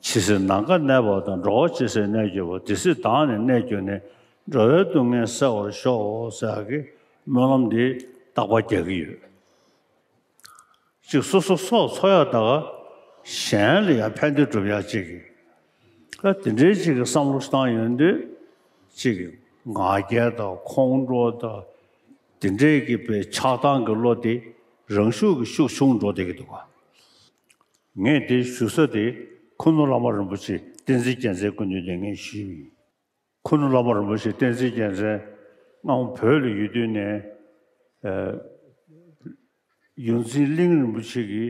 ཇི་སྲིད་ནམ་མཁའ་གནས་པ་དང་། འགྲོ་བ་ཇི་སྲིད་གནས་གྱུར་པ། དེ་སྲིད་བདག་ནི་གནས་གྱུར་ནས། འགྲོ་བའི་སྡུག་བསྔལ་སེལ་བར་ཤོག་ཟེར་ཡག་གི་སྨོན་ལམ་འདི་རྟག་པར་རྒྱག་གི་ཡོད། ཅིག་སོ་སོ་སྲོག་འཚོ་ཡག་དང་གཞན་ལ་ཡང་ཕན་བདེ་སྒྲུབ་ཡག་ཅིག་གི། ད་དེ་འདྲའི་ཅིག་གི་བསམ་བློ་བཏང་ཡོང་དུས་ཅིག་གི་ང་རྒྱལ་དང་ཁོང་ཁྲོ་དང་དེ་འདྲའི་གི་པའི་ཆགས་སྡང་གི་བློ་དེ་རང་ཤུགས་ཀྱིས་ཤུགས་ཆུང་འགྲོ་བསྡད་ཀྱི་འདུག་ག། ངས་དེ་ཞུ་ས་དེ་ཁུ་ནུ་བླ་མ་རིན་པོ་ཆེ་བསྟན་འཛིན་རྒྱལ་མཚན་སྐུ་མདུན་ནས་ངས་ཞུས་པ་ཡིན། ཁུ་ནུ་བླ་མ་རིན་པོ་ཆེ་བསྟན་འཛིན་རྒྱལ་མཚན་སྔ་མོ་བོད་ལ་ཡོད་དུས་ནས། ཨ། ཡོངས་འཛིན་གླིང་རིན་པོ་ཆེ་གི་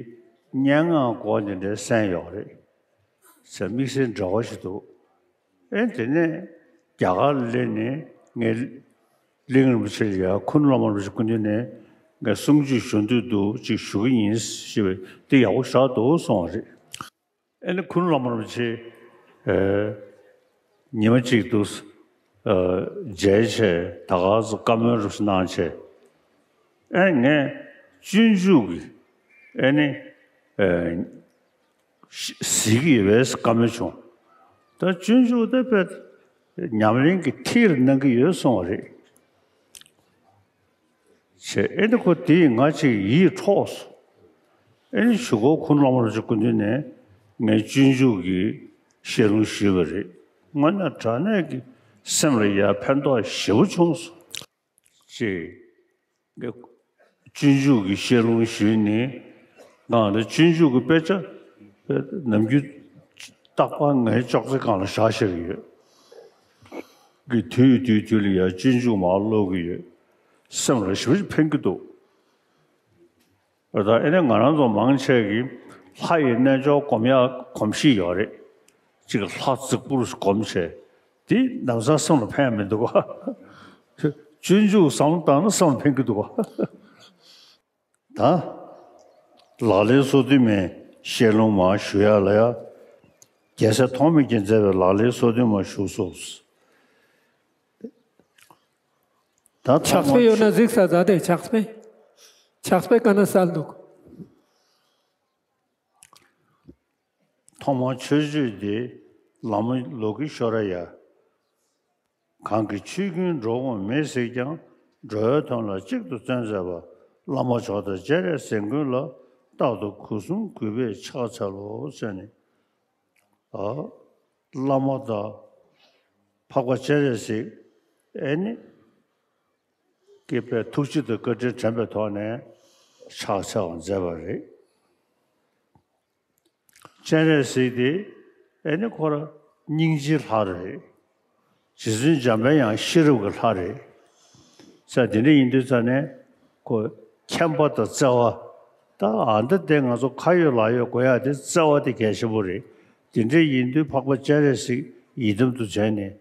སྙན་ངག་སྐོར་འདི་འདྲའི་གསན་ཡོད་རེད། ཟེར་དམིགས་བསལ་འབྲེལ་བ་ཞིག་འདུག། ཨེ་དེ་ནས་རྒྱ་གར་སླེབས་ནས་ངས་གླིང་རིན་པོ་ཆེ་ལ་ཡ་ཁུ་ནུ་བླ་མ་རིན་པོ་ཆེ་སྐུ་མདུན་ནས་ངས་གསུང་ཆོས་ཞུ་འདོད་འདུག་ཅིག་ཞུ་གི་ཡིན་ཞེས་པའི་འདི་ཡག་པོ་ཞེ་དྲག་འདུག་གསུངས་པ་རེད། ཨེ་ནི་ཁུ་ནུ་བླ་མ་རིན་པོ་ཆེ། ཨེ། ཉི་མ་གཅིག་ཏུ། ཨེ། མཇལ་བྱས་ད་ག་ཚོད་བཀའ་མོལ་རུ་གནང་བྱས། ཨེ་ངས་སྤྱོད་འཇུག་གི་ཨེ་ནི། ཨེ། གཟིགས་ཀྱི་ཡོད་པས་བཀའ་མོལ་བྱུང་། ད་སྤྱོད་འཇུག་དེ་དཔེ་ཉམས་ལེན་གྱི་ཐིག་ལ་གནང་གི་ཡོད་གསུངས་པ་རེད། བྱས་ཨེ་ནི་ཁོ་དེས་ང་ཅིག་ཡིད་འཕྲོག་སོང་། ཨེ་ནི་གཞུག་གུ་ཁུ་ནུ་བླ་མ་རིན་པོ་ཆེ་སྐུ་མདུན་ནས་ངས་སྤྱོད་འཇུག་གི་བཤད་ལུང་ཞུས་པ་རེད། དངོས་གནས་དྲང་གནས་ཀྱི་སེམས་ལ་ཡ་ཕན་ཐོགས་ཞེ་པོ་བྱུང་སོང་། ཅེས། སྤྱོད་འཇུག་གི་བཤད་ལུང་ཞུས་ནས། ང་ལ་སྤྱོད་འཇུག་གི་དཔེ་ཆ་ནམ་རྒྱུན་རྟག་པར་ངའི་ཅོག་ཙེ་སྒང་ལ་བཞག་བཞག་གི་ཡོད། གི་དུས་དུས་དུས་ལ་ཡང་སྤྱོད་འཇུག་མར་ཀློག་གི་ཡོད། སེམས་ལ་ཞེ་པོ་ཅིག་ཕན་གྱི་འདུག། ད་ཨེ་ནས་ང་རང་ཚོ་མང་ཆེ་གིས་ལྷ་ཡི་རྣལ་འབྱོར་སྒོམ་ཡག་གོམས་གཤིས་ཡོད་རེད། ཅིག་ལྷ་རྫིག་པོར་སྒོམ་བྱས། དེ་ལམ་སང་སེམས་ལ་ཕན་ཡ་མི་འདུག་ག་སྤྱོད་འཇུག་བསམ་བློ་བཏང་ན་སེམས་ལ་ཕན་གྱི་འདུག་ག་ད་ལག་ལེན་སོ་བདུན་མའི་ཤེས་ལྷུང་མར་ཞུ་ཡ་ལ་ཡ། རྒྱལ་སྲས་ཐོགས་མེད་ཀྱིས་མཛད་པའི་ལག་ལེན་སོ་བདུན་མར་ཞུ་སོང་། ད་ཕྱག་དཔེ་ཡོད་ན་གཟིགས་ས་མཛའ་དེ། ཕྱག་དཔེ། ཕྱག་དཔེ་ག་ན་གསལ་འདུག་ཐོག་མར་མཆོད་བརྗོད་འདི་བླ་མ་ལོ་ཀེ་ཤྭ་ར་ཡ། གང་གི་ཆོས་ཀུན་འགྲོ་འོང་མེད་གཟིགས་ཀྱང་། འགྲོ་བའི་དོན་ལ་གཅིག་ཏུ་བརྩོན་མཛད་པ། བླ་མ་མཆོག་དང་སྤྱན་རས་གཟིགས་མགོན་ལ། རྟག་ཏུ་སྒོ་གསུམ་གུས་པས་ཕྱག་འཚལ་ལོ་ཟེར་ནས། ཨ། བླ་མ་དང་འཕགས་པ་སྤྱན་རས་གཟིགས། ཨེ་ནི། སྐྱེས་པའི་ཐུགས་རྗེ་དང་བཀའ་དྲིན་དྲན་པའི་ཐོག་ནས་ཕྱག་འཚལ་བ་མཛད་པ་རེད། སྤྱན་རས་གཟིགས་དེ་ཨེ་ནི་ཁོ་རང་སྙིང་རྗེའི་ལྷ་རེད། རྗེ་བཙུན་འཇམ་དཔལ་དབྱངས་ཤེས་རབ་ཀྱི་ལྷ་རེད། ས་དེ་འདྲ་ཡིན་དུས་ཙ་ནས་ཁོ་མཁྱེན་པ་དང་བརྩེ་བ། ད་ཨ་འདི་དེ་ང་ཚོ་ཁ་ཡོད་ལག་ཡོད་དགོས་ཡ་དེ་བརྩེ་བ་དེ་གལ་ཆེན་པོ་རེད། དེ་འདྲ་ཡིན་དུས་འཕགས་པ་སྤྱན་རས་གཟིགས་ཡི་དམ་དུ་བྱས་ནས།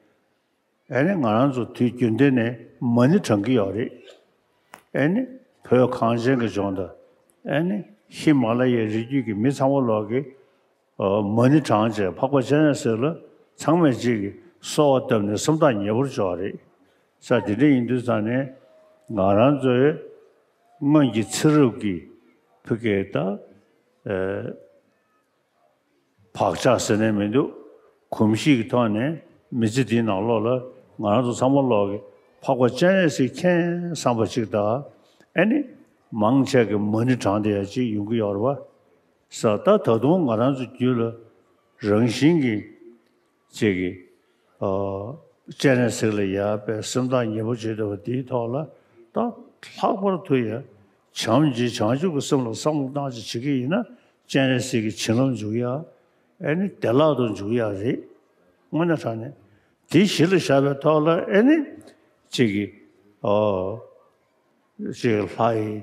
ཨེ་ནི་ང་རང་ཚོ་དུས་རྒྱུན་ལྡན་ནས་མ་ཎི་བགྲང་གི་ཡོད་རེད། ཨེ་ནི་བོད་གངས་ཅན་གྱི་ལྗོངས་དང་། ཨེ་ནི་ཧི་མ་ལ་ཡའི་རི་རྒྱུད་ཀྱི་མི་ཚང་མ་ལོག་གིས་ཨ་མ་ཎི་བགྲངས་བྱས་འཕགས་པ་སྤྱན་རས་གཟིགས་ལ་ཚང་མས་གཅིག་གིས་གསོལ་བ་བཏབ་ནས་སེམས་ཐག་ཉེ་པོར་འཇོག་པ་རེད། ས་དེ་འདྲ་ཡིན་དུས་ཙང་ནས་ང་རང་ཚོའི་སྔོན་གྱི་ཚེ་རབས་ཀྱི་བུ་གའི་ད་ཨེ། བག་ཆགས་ཟེར་ནས་མི་འདུག་གོམས་གཤིས་ཀྱི་ཐོག་ནས་མི་ཚེ་འདིའི་ནང་ལོགས་ལ་ང་རང་ཚོ་ཚང་མ་ལོག་གིས་འཕགས་པ་སྤྱན་རས་གཟིགས་མཁྱེན་བསམ་པ་ཅིག་དང་། ཨེ་ནི། མང་ཆེ་གིས་མ་ཎི་བགྲངས་བསྡད་ཡ་ཅིག་ཡོང་གི་ཡོད་རེད་པ། ས་ད་ད་དུང་ང་རང་ཚོ་རྒྱུད་ལ་རང་བཞིན་གྱིས་ཅིག་གིས་ཨ་སྤྱན་རས་གཟིགས་ལ་ཡ་དཔེ་སེམས་ཐག་ཉེ་པོ་བྱེད་ཐུབ་པ་འདིའི་ཐོག་ལ་ད་ལྷག་པར་དུ་ཡ་བྱམས་བརྩེ་བྱང་ཆུབ་ཀྱི་སེམས་ལ་བསམ་བློ་བཏང་ཅིག་བྱེད་ཀྱི་ཡིན་ན། སྤྱན་རས་གཟིགས་ཀྱི་བྱིན་རླབས་འཇུག་ཡ། ཨེ་ནི་བདེ་བླག་ཏུ་འཇུག་ཡ་རེད། དངོས་གནས་དྲང་གནས། དེ་གཞི་ལ་བཞག་པའི་ཐོག་ལ་ཨེ་ནི། གཅིག་གིས། ཨོ། གཅིག་ལྷ་ཡི།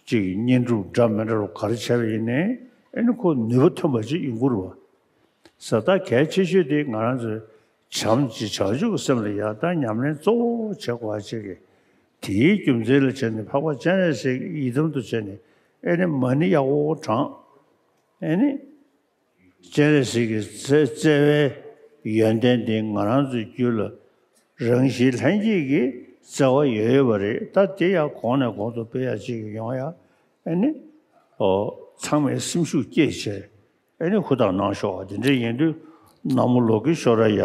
གཅིག་གིས་བསྙེན་སྒྲུབ་འདྲ་མི་འདྲ་རུ་ག་རེ་བྱས་པ་ཡིན་ནའི། ཨེ་ནི་ཁོ་ནུས་པ་ཐོན་པ་ཅིག་ཡོང་གི་རེད་པ། ས་ད་གལ་ཆེ་ཤོས་དེ་ང་རང་ཚོའི་བྱམས་བརྩེ་བྱང་ཆུབ་ཀྱི་སེམས་ལ་ཡ་ད་ཉམས་ལེན་གཙོ་བོ་བྱེད་དགོས་པ་ཅིག་གིས། དེའི་རྒྱུ་མཚན་ལ་བྱས་ནས་འཕགས་པ་སྤྱན་རས་གཟིགས་ཡི་དམ་དུ་བྱས་ནས་ཨེ་ནི་མ་ཎི་ཡག་པོ་བགྲངས། ཨེ་ནི། སྤྱན་རས་གཟིགས་ཀྱི་བརྩེ་བརྩེ་བའི་ཡོན་ཏན་དེ་ང་རང་ཚོའི་རྒྱུད་ལ་རང་བཞིན་ལྷན་སྐྱེས་ཀྱི་བརྩེ་བ་ཡོད་ཡོད་པ་རེད། ད་དེ་ཡང་གོང་ནས་གོང་དུ་སྤེལ་ཡ་ཅིག་ཡོང་ཡ། ཨེ་ནི། ཨོ། ཚང་མས་སེམས་ཤུགས་བསྐྱེད་བྱས། ཨེ་ནི་ཧུར་ཐག་གནང་ཤོག་དེ་འདྲ་ཡིན་དུས་ན་མོ་ལོ་ཀེ་ཤྭ་ར་ཡ།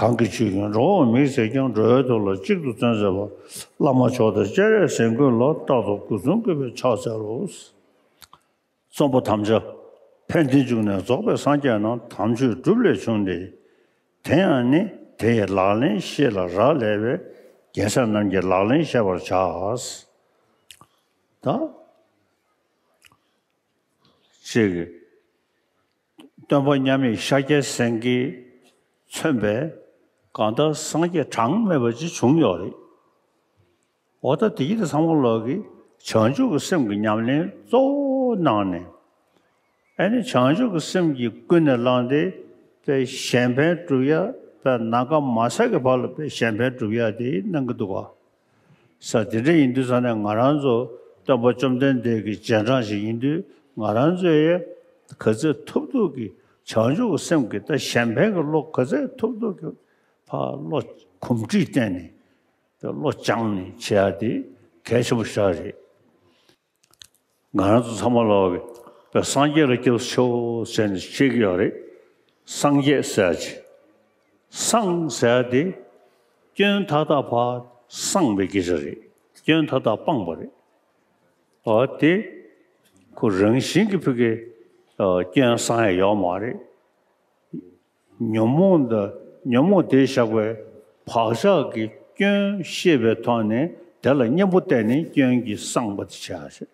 གང་གི་ཆོས་ཀུན་འགྲོ་འོང་མེད་གཟིགས་ཀྱང་། འགྲོ་བའི་དོན་ལ་གཅིག་ཏུ་བརྩོན་མཛད་པ། བླ་མ་མཆོག་དང་སྤྱན་རས་གཟིགས་མགོན་ལ། རྟག་ཏུ་སྒོ་གསུམ་གུས་པས་ཕྱག་འཚལ་ལོ། རྩོམ་པ་དམ་བཅའ། ཕན་བདེའི་འབྱུང་གནས་རྫོགས་པའི་སངས་རྒྱས་རྣམས། དམ་ཆོས་སྒྲུབ་ལས་བྱུང་སྟེ། དེ་ཡང་ནི། དེ་ཡི་ལག་ལེན་ཤེས་ལ་རག་ལས་པའི། རྒྱལ་སྲས་རྣམས་ཀྱི་ལག་ལེན་བཤད་པར་བྱ། ད། ཅེས། སྟོན་པ་མཉམ་མེད་ཤཱཀྱ་སེང་གེས་མཚོན་པའི་གང་ལྟར་སངས་རྒྱས་གྲངས་མེད་པ་ཅིག་བྱུང་ཡོད་རེད། འོ་ད་དེ་གི་དེ་ཚང་མ་ལོག་གི་བྱང་ཆུབ་ཀྱི་སེམས་ཀྱི་ཉམས་ལེན་གཙོ་བོ་གནང་ནས། ཨ་ནི་བྱང་ཆུབ་ཀྱི་སེམས་ཀྱིས་ཀུན་ནས་བསླངས་ཏེ་དཔེ་གཞན་ཕན་སྒྲུབ་ཡ། དཔེ་ནམ་མཁའ་མ་ཟད་ཀྱི་བར་ལ་དཔེ་གཞན་ཕན་སྒྲུབ་ཡ་དེ་གནང་གི་འདུག་ག་ས་དེ་འདྲ་ཡིན་དུས་ཙང་ནས་ང་རང་ཚོ་སྟོན་པ་བཅོམ་ལྡན་འདས་ཀྱི་རྗེས་འབྲང་ཞིག་ཡིན་དུས་ང་རང་ཚོས་ག་ཚོད་ཐུབ་ཐུབ་ཀྱིས་བྱང་ཆུབ་ཀྱི་སེམས་ཀྱི་ད་གཞན་ཕན་གྱི་བློ་ག་ཚོད་ཐུབ་ཐུབ་ཀྱིས་ཕར་བློ་གོམས་འདྲིས་བསྟེན་ནས་བློ་སྦྱངས་ནས་བྱེད་ཡ་དེ་གལ་ཆེན་པོ་ཞིག་རེད། ང་རང་ཚོ་ཚང་མ་ལོག་གི་སངས་རྒྱས་ལ་སྐྱབས་སུ་མཆིའོ་ཟེར་ནས་བཤད་ཀྱི་ཡོད་རེད། སངས་རྒྱས་ཟེར་ཡ་ཅིག་སངས་ཟེར་ཡ་དེ་སྐྱོན་མཐའ་དག་ཕར་སངས་པའི་སྐད་ཆ་རེད། སྐྱོན་མཐའ་དག་སྤངས་པ་རེད། འོ་དེ་ཁོ་རང་བཞིན་གྱི་ཕ་གི་ཨ་སྐྱོན་སངས་ཡ་ཡོད་མ་རེད། ཉོན་མོངས་དང་ཉོན་མོངས་དེས་བཞག་པའི་བག་ཆགས་ཀྱི་སྐྱོན་ཤེས་པའི་ཐོག་ནས་དེ་ལ་གཉེན་པོ་བསྟེན་ནས་སྐྱོན་གྱིས་སངས་པ་དེ་བྱ་ཞེས།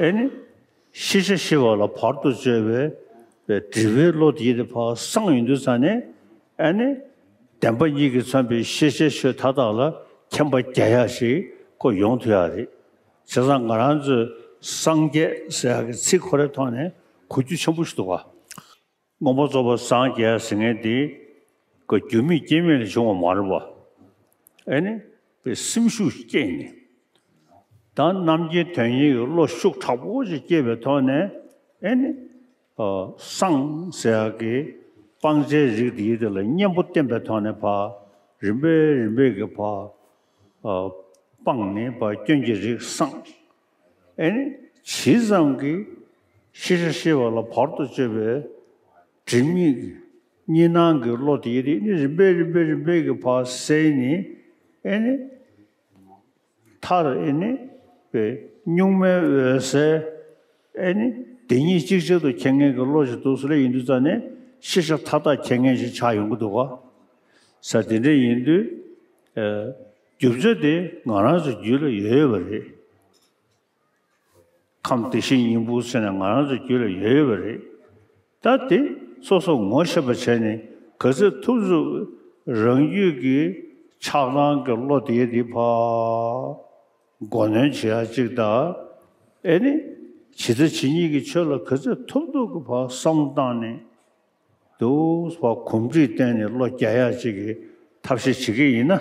ཨེ་ནི། ཤེས་བྱ་ཤེས་པ་ལ་བར་དུ་གཅོད་པའི་སྒྲིབ་པའི་བློ་དེ་དེ་ཕར་སངས་ཡོང་དུས་ཙང་ནས་ཨེ་ནི། བདེན་པ་གཉིས་ཀྱིས་མཚོན་པའི་ཤེས་བྱའི་ཆོས་མཐའ་དག་ལ་མཁྱེན་པ་རྒྱས་ཡག་ཞིག་ཁོ་ཡོང་ཐུབ་ཡག་རེད། བྱས་ཙང་ང་རང་ཚོས་སངས་རྒྱས་ཟེར་ཡག་གི་ཚིག་ཁོ་རའི་ཐོག་ནས་གོ་རྒྱུ་ཆེན་པོ་ཞིག་འདུག་ག་མངོན་པར་རྫོགས་པར་སངས་རྒྱས་ཟེར་མཁན་དེ་ཀྱི་རྒྱུ་མེད་རྐྱེན་མེད་ལ་བྱུང་བ་མ་རེད་པ། ཨེ་ནི། པའི་སེམས་ཤུགས་སྐྱེས་ནས། ད་རྣམ་མཁྱེན་དོན་གཉེར་གྱི་བློ་ཤུགས་དྲག་པོ་ཞིག་སྐྱེས་པའི་ཐོག་ནས། ཨེ་ནི། ཨ། སངས་ཟེར་ཡག་གི་སྤང་བྱའི་རིགས་དེའི་དེ་ལ་གཉེན་པོ་བསྟེན་པའི་ཐོག་ནས་ཕར་རིམ་པས་རིམ་པས་ཀྱི་ཕར། ཨ། སྤངས་ནས་ཕར་སྐྱོན་གྱི་རིགས་སངས། ཨེ་ནི། ཇི་ཙམ་གྱིས་ཤེས་བྱ་ཤེས་པ་ལ་བར་དུ་གཅོད་པའི་སྒྲིབ་གཉིས་གཉིས་སྣང་གི་བློ་དེ་ཡིན་ནི། རིམ་པས་རིམ་པས་རིམ་པས་ཀྱི་ཕར་བསལ་ནས། ཨེ་ནི། མཐར་ཨེ་ནི། པའི་གཉུག་མའི་འོད་གསལ། ཨེ་ནི། དེ་གཉིས་གཅིག་ཆར་དུ་མཁྱེན་མཁན་གྱི་བློ་ཞིག་འདུག་ཟེར་ལེ་ཡིན་དུས་ཙང་ནས། ཤེས་བྱ་མཐའ་དག་མཁྱེན་མཁན་ཞིག་ཆགས་ཡོང་གི་འདུག་ག་ས་དེ་འདྲ་ཡིན་དུས། ཨ། རྒྱུ་ཆ་དེ་ང་རང་ཚོ་རྒྱུད་ལ་ཡོད་ཡོད་པ་རེད། ཁམས་བདེ་གཤེགས་སྙིང་པོ་ཟེར་ནས་ང་རང་ཚོ་རྒྱུད་ལ་ཡོད་ཡོད་པ་རེད། ད་དེ་སོ་སོ་ངོ་ཤེས་པ་བྱས་ནས། ག་ཚོད་ཐུབ་ཐུབ་རང་རྒྱུད་ཀྱི་ཆགས་སྡང་གི་བློ་དེ་དེ་ཕར་མགོ་གནོན་བྱེད་ཡ་གཅིག་དང་། ཨེ་ནི། ཇི་ལྟ་ཇི་སྙེད་ཀྱི་ཆོས་ལ་ག་ཚོད་ཐུབ་ཐུབ་ཀྱི་ཕར་བསམ་བློ་བཏང་ནས། དུ་ཕར་གོམས་འདྲིས་བསྟེན་ནས་བློ་རྒྱག་ཡ་གཅིག་གི་ཐབས་ཤེས་བྱེད་ཀྱི་ཡིན་ན།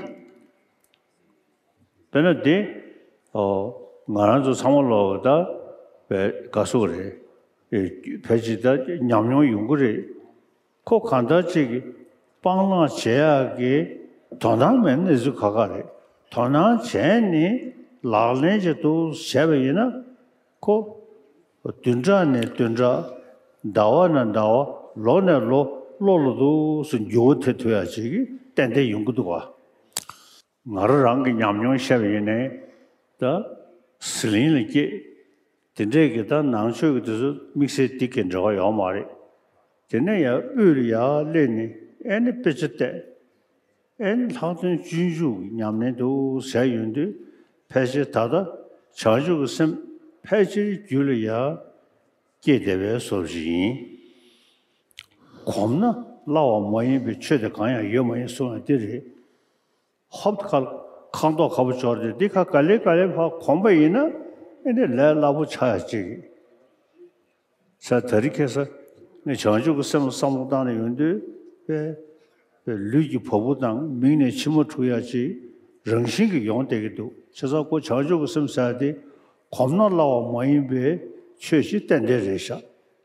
དཔེར་ན་འདི། ཨོ། ང་རང་ཚོ་ཚང་མ་ལོག་ད་བས་དགའ་སོ་རེད། ཨེ། ཕལ་ཆེར་ད་ཉམས་མྱོང་ཡོང་གི་རེད། ཁོ་གང་ལྟར་ཅིག་གི་སྤང་བླང་བྱེད་ཡག་གི་དོ་སྣང་མེད་གནས་ཚུལ་ཁག་ཁག་རེད། དོ་སྣང་བྱས་ནས་ལག་ལེན་བྱེད་དུ་བྱས་པ་ཡིན་ན། ཁོ་བདུན་ཕྲག་ནས་བདུན་ཕྲག་ཟླ་བ་ནས་ཟླ་བ། ལོ་ནས་ལོ། བློ་ལ་འདུག་སེ་འགྱུར་བ་ཐེབས་ཐུབ་ཡག་ཅིག་གི་ཏན་ཏན་ཡོང་གི་འདུག་ག་ང་རང་རང་གི་ཉམས་མྱོང་བཤད་པ་ཡིན་ནའི། ད་ཟི་ལིང་ལ་སྐྱེས། དེ་འདྲས་ཀྱི་ད་ནང་ཆོས་ཀྱི་དུས་ཚོད་དམིགས་བསལ་འདི་གའི་འབྲེལ་བ་ཡོད་མ་རེད། དེ་ནས་ཡར་དབུས་ལ་ཡར་སླེབས་ནས། ཨེ་ནི། དཔེ་ཆ་བལྟས། ཨེ་ནི། ལྷག་དོན་སྤྱོད་འཇུག་གི་ཉམས་ལེན་དུ་བྱས་ཡོང་དུས། ཕལ་ཆེར་ད་ལྟ་བྱང་ཆུབ་ཀྱི་སེམས་ཕལ་ཆེར་རྒྱུད་ལ་ཡར་སྐྱེས་བསྡད་པའི་བཟོ་ཞིག་ཡིན། གོམས་ན་སླ་བ་མ་ཡིན་པའི་ཆོས་དེ་གང་ཡང་ཡོད་མ་ཡིན་གསུང་ཡ་དེ་རེད། ཧོབ་ཁ་ཁ་མདོག་ཁ་པོ་འབྱོར་ཏེ། འདི་ཁ་ག་ལེ་ག་ལེ་ཕར་གོམས་པ་ཡིན་ན། ཨེ་ནི་ལས་སླ་པོ་ཆགས་ཡ་ཅིག་ས། དེ་རིང་ཁ་སང་ངས་བྱང་ཆུབ་ཀྱི་སེམས་ལ་བསམ་བློ་བཏང་ནས་ཡོང་དུས། པའི་པའི་ལུས་ཀྱི་བ་སྤུ་དང་མིག་ནས་མཆི་མ་འཁྲུག་ཡ་ཅིག་རང་བཞིན་གྱིས་ཡོང་བསྡད་ཀྱི་འདུག་བྱས་ཙང་ཁོ་བྱང་ཆུབ་ཀྱི་སེམས་ཟེར་ཡ་དེ་གོམས་ན་སླ་བ་མ་ཡིན་པའི་ཆོས་ཤིག་ཏན་ཏན་རེད་ཤག་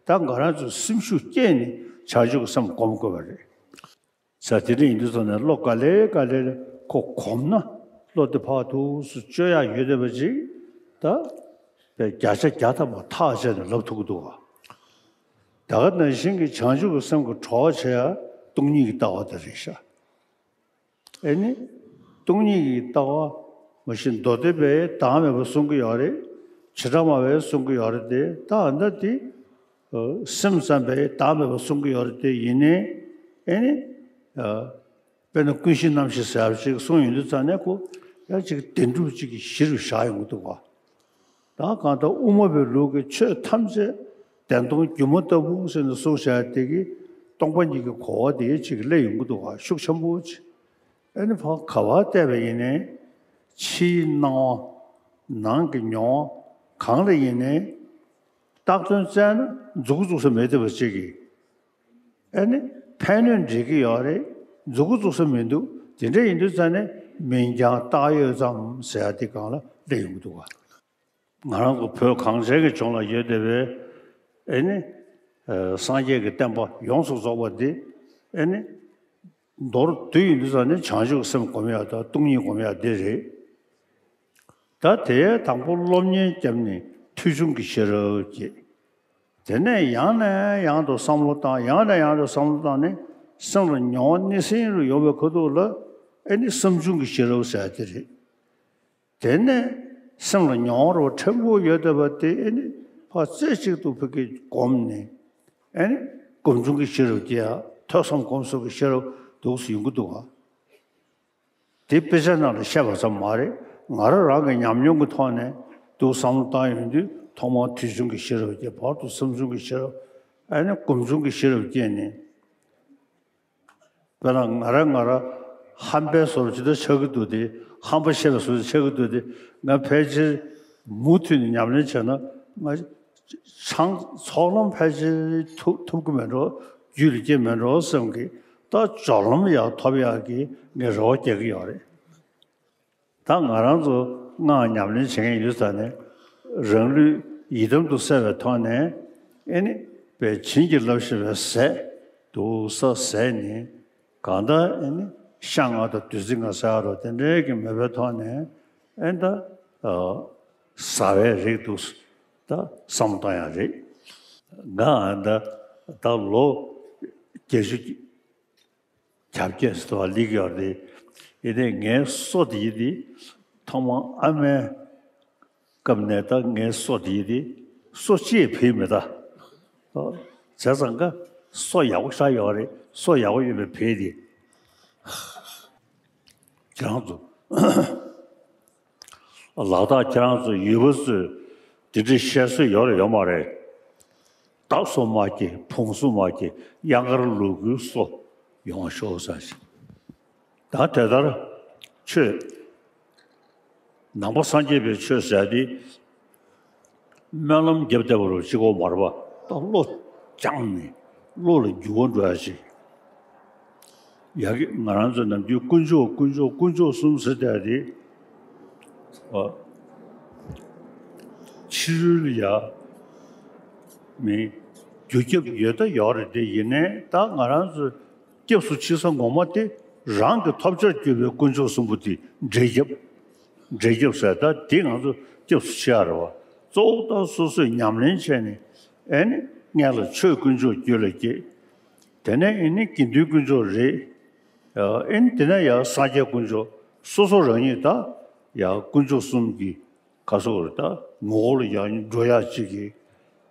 ད་ང་རང་ཚོས་སེམས་ཤུགས་བསྐྱེད་ནས་བྱང་ཆུབ་ཀྱི་སེམས་སྒོམ་དགོས་པ་རེད། ས། དེ་འདྲ་ཡིན་དུས་ཙང་ནས་བློ་ག་ལེ་ག་ལེ་ཁོ་གོམས་ན། བློ་དེ་ཕར་ཐུགས་སུ་བཅོས་ཡག་ཡོད་བསྡད་པ་ཅིག་ད་བརྒྱ་ཆ་བརྒྱ་ཐམ་པ་ཐག་བཅད་ནས་ལབ་ཐུབ་ཀྱི་འདུག་ག་ད་ག་ནང་བཞིན་གྱི་བྱང་ཆུབ་ཀྱི་སེམས་ཀྱི་གྲོགས་བྱེད་ཡ་སྟོང་ཉིད་ཀྱི་ལྟ་བ་དེ་རེད་ཤག་ཨེ་ནི། སྟོང་ཉིད་ཀྱི་ལྟ་བ། མ་གཞི་མདོ་སྡེ་པས་བདག་མེད་པ་གསུང་གི་ཡོད་རེད། བྱེ་བྲག་སྨྲ་བས་གསུང་གི་ཡོད་རེད་དེ། ད་ཨ་ད་དེ། ཨ། སེམས་ཙམ་པས་བདག་མེད་པ་གསུང་གི་ཡོད་རེད་དེ། ཡིན་ནའི། ཨེ་ནི། ཨ། དཔེར་ན་ཀུན་གཞི་རྣམ་བཞི་ཟེར་བ་ཅིག་གསུངས་ཡོང་དུས་ཙང་ནས། ཁོ་ཡང་ཅིག་བདེན་གྲུབ་ཅིག་གི་གཞི་རུ་བཞག་ཡོང་གི་འདུག་ག་ད་གང་ལྟར་དབུ་མ་པའི་ལུགས་ཀྱི་ཆོས་ཐམས་ཅད་བདེན་སྟོང་སྒྱུ་མ་ལྟ་བུ་ཟེར་ནས་གསུངས་བཞག་དེ་གིས་སྟོང་པ་ཉིད་ཀྱི་གོ་བ་དེ་ཅིག་སླེབས་ཡོང་གི་འདུག་ག་ཤུགས་ཆེན་པོ་ཅིག་ཨེ་ནི་ཕར་ག་པར་བལྟས་པ་ཡིན་ནའི། ཕྱིའི་སྣང་བ། ནང་གི་མྱོང་བ་གང་ལ་ཡིན་ནའི། བཏགས་དོན་བཙལ་ན་མཛུབ་གུ་བཙུགས་ས་མེད་བསྡད་པ་ཅིག་གིས། ཨེ་ནི་ཕན་གནོད་འབྲེལ་གྱི་ཡོད་རེད། མཛུབ་གུ་བཙུགས་ས་མི་འདུག་དེ་འདྲ་ཡིན་དུས་ཙང་ནས་མིང་རྐྱང་བཏགས་ཡོད་ཙམ་ཟེར་ཡ་དེ་སྒང་ལ་སླེབས་ཡོང་གི་འདུག་ག་ང་རང་ཚོ་བོད་གངས་ཅན་གྱི་ལྗོངས་ལ་ཡོད་བསྡད་པའི། ཨེ་ནི། ཨ། སངས་རྒྱས་ཀྱི་བསྟན་པ་ཡོངས་སུ་རྫོགས་པ་འདི། ཨེ་ནི། མདོར་བསྡུས་ཡིན་དུས་ཙང་ནས་བྱང་ཆུབ་སེམས་སྒོམ་ཡག་དང་སྟོང་ཉིད་སྒོམ་ཡག་འདི་རེད། ད་དེའི་དང་པོ་སློབ་གཉེར་བརྒྱབ་ནས་ཐོས་བྱུང་གི་ཤེས་རབ་སྐྱེས། དེ་ནས་ཡང་ནས་ཡང་དུ་བསམ་བློ་བཏང་། ཡང་ནས་ཡང་དུ་བསམ་བློ་བཏང་ནས་སེམས་ལ་མྱོང་བ་སྣེ་ཤན་རུ་ཡོང་བའི་ཁ་ཐུག་ལ། ཨེ་ནི་བསམ་བྱུང་གི་ཤེས་རབ་ཟེར་ཡ་དེ་རེད། དེ་ནས་སེམས་ལ་མྱོང་བ་ཕྲན་བུ་ཡོད་བསྡད་པ་དེ། ཨེ་ནི་ཕར་རྩེ་གཅིག་ཏུ་ཕ་གིར་བསྒོམས་ནས། ཨེ་ནི་སྒོམ་བྱུང་གི་ཤེས་རབ་སྐྱེ་ཡ། ཐོས་བསམ་སྒོམ་གསུམ་གྱི་ཤེས་རབ་འདུག་སེ་ཡོང་གི་འདུག་ག་དེ་དཔེ་ཆ་ནང་ལ་བཤད་པ་ཙམ་མ་རེད། ང་རང་རང་གི་ཉམས་མྱོང་གི་ཐོག་ནས་འདུག་བསམ་བློ་བཏང་ཡོང་དུས། ཐོག་མར་ཐོས་བྱུང་གི་ཤེས་རབ་སྐྱེས། བར་དུ་བསམ་བྱུང་གི་ཤེས་རབ། ཨེ་ནི་སྒོམ་བྱུང་གི་ཤེས་རབ་སྐྱེས་ནས། དཔེར་ན་ང་རང་ང་རང་ཧམ་པའི་བཟོ་འདྲ་ཅིག་ད་ཆགས་ཀྱི་འདུག་སྟེ། ཧམ་པ་བཤད་པའི་བཟོ་འདྲ་ཆགས་ཀྱི་འདུག་སྟེ། ང་ཕལ་ཆེར་མུ་མཐུད་ནས་ཉམས་ལེན་བྱས་ན། ང་ཆང་ཚོགས་ལམ་ཕལ་ཆེར་ཐུབ་ཐུབ་ཀྱི་མེད་འགྲོ། རྒྱུད་ལ་སྐྱེ་མི་འགྲོ་བསམ་གི། ད་སྦྱོར་ལམ་ཡང་ཐོབ་ཡག་གི་ངས་རེ་བ་རྒྱག་གི་ཡོད་རེད། ད་ང་རང་ཚོ་སྔགས་ཉམས་ལེན་བྱེད་མཁན་ཡིན་དུས་ཙང་ནས། རང་ལུས་ཡི་དམ་དུ་གསལ་བའི་ཐོག་ནས། ཨེ་ནི། པའི་བྱིན་གྱིས་བརླབས་བཞིན་པའི་ཟས་འདུག་ས་ཟས་ནི། གང་ལྟར་ཨེ་ནི། ཤ་ལྔ་དང་བདུད་རྩི་ལྔ་ཟེར་བ་དེ་འདྲའི་གི་མེད་པའི་ཐོག་ནས། ཨེ་ད། ཨ། ཟ་བའི་རིགས་འདུག་ད་བསམ་བཏང་ཡག་རེད། ང་ཨ་ད་ད་ལོ་བརྒྱད་ཅུ་གྱ་བརྒྱད་ཙམ་སླེབས་ཀྱི་ཡོད་རེད། ཡིན་ནའི་ངའི་སོ་དེ་ཡིན་དེ། ཐོག་མར་ཨ་མའི་སྐབས་ནས་ད་ངའི་སོ་དེ་ཡིན་དེ། སོ་གཅིག་བུད་མེད་ད། བྱས་ཙང་ཀ་སོ་ཡག་པོ་ཤ་ཡོད་རེད། སོ་ཡག་པོ་ཡོད་པའི་བུད་དེ། ཁྱེད་རང་ཚོ། ལག་རྟགས་ཁྱེད་རང་ཚོ་ཡུལ་པ་ཚོས་དེ་འདྲའི་བཤད་སྲོལ་ཡོད་རེད་ཡོད་མ་རེད། ད་སོ་མ་སྐྱེས། བུང་སོ་མ་སྐྱེས། གཡང་དཀར་ལུ་གུའི་སོ་ཡོང་ཤོག་ཟེར་ཞིག་ད་དེ་ལྟར་ཆོས། ནང་པ་སངས་རྒྱས་པའི་ཆོས་ཟེར་དེ། སྨོན་ལམ་རྒྱབ་བསྡད་པ་རུ་གཅིག་པོ་མ་རེད་པ། ད་བློ་སྦྱངས་ནས་བློ་ལ་འགྱུར་བ་འགྲོ་ཡ་ཅིག་ཡ་གི་ང་རང་ཚོ་ནམ་རྒྱུན་དཀོན་མཆོག་དཀོན་མཆོག་དཀོན་མཆོག་གསུམ་ཟེར་བསྡད་དེ། ཨ། ཕྱི་རོལ་ལ་ཡ་མི་རྒྱུ་རྒྱབ་ཡོད་ད་ཡོད་རེད་དེ། ཡིན་ནའི་ད་ང་རང་ཚོ་སྐྱབས་སུ་མཆི་ས་ངོ་མ་དེ་རང་གི་ཐོབ་བྱར་གྱུར་པའི་དཀོན་མཆོག་གསུམ་པོ་དེ་འབྲས་རྒྱབ། འབྲས་རྒྱབ་ཟེར་ད་དེ་ང་ཚོ་སྐྱབས་སུ་མཆི་ཡ་རེད་བ། གཙོ་བོ་ད་སོ་སོས་ཉམས་ལེན་བྱས་ནས། ཨེ་ནི་སྔོན་ལ་ཆོས་དཀོན་མཆོག་རྒྱུད་ལ་སྐྱེས། དེ་ནས་ཨེ་ནི་དགེ་འདུན་དཀོན་མཆོག་རེད། ཨེ་ནི་དེ་ནས་ཡང་སངས་རྒྱས་དཀོན་མཆོག་སོ་སོ་རང་ཉིད་ད་ཡང་དཀོན་མཆོག་གསུམ་གྱི་ག་སོགས་རེད། ད་ངོ་བོ་ལ་ཡང་འགྲོ་ཡག་ཅིག་གི་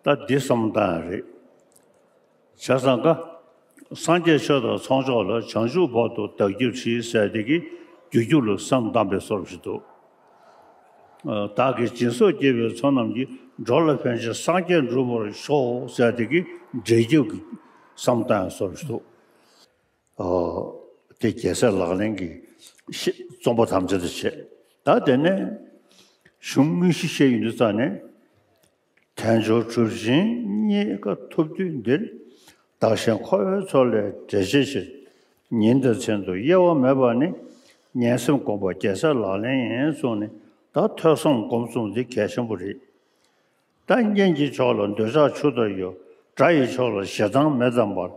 ད་འདི་བསམ་བཏང་ཡག་རེད། བྱས་ཙང་ཀ། སངས་རྒྱས་ཆོས་དང་ཚོགས་མཆོག་ལ། བྱང་ཆུབ་བར་དུ་བདག་སྐྱབས་མཆི་ཟེར་དེ་གི་རྒྱུད་རྒྱུད་ལ་བསམ་བཏང་པའི་བཟོ་འདྲ་ཞིག་འདུག་བདག་གིས་སྦྱིན་སོགས་བགྱིས་པའི་ཚོགས་རྣམས་ཀྱིས། འགྲོ་ལ་ཕན་ཕྱིར་སངས་རྒྱས་འགྲུབ་པར་ཤོག་ཟེར་དེ་གི་འབྲས་རྒྱབ་ཀྱི་བསམ་བཏང་བཟོ་འདྲ་ཞིག་འདུག་ཨོ། དེ་རྒྱལ་སྲས་ལག་ལེན་གྱི་ཤེས་རྩོམ་པ་ཐམས་ཅད་དུ་བྱས། ད་དེ་ནས་གཞུང་དངོས་གཞི་བཤད་ཡོང་དུས་ཙང་ནས། དལ་འབྱོར་གྲུབ་ཆེན་རྙེད་དཀའ་ཐུབ་དུས་འདིར། བདག་གཞན་འཁོར་བའི་མཚོ་ལས་བསྒྲལ་བྱའི་ཕྱིར། ཉིན་དང་མཚན་དུ་གཡེལ་བ་མེད་པ་ནི། ངན་སེམས་བསྒོམ་པ་རྒྱལ་སྲས་ལག་ལེན་ཡིན་གསུངས་ནས། ད་ཐོས་བསམ་སྒོམ་གསུམ་འདི་གལ་ཆེན་པོ་རེད། ད་གཉེན་གྱི་ཕྱོགས་ལ་འདོད་ཆགས་ཆུ་ལྟར་གཡོ། དགྲ་ཡི་ཕྱོགས་ལ་ཞེ་སྡང་མེ་ཙམ་འབར།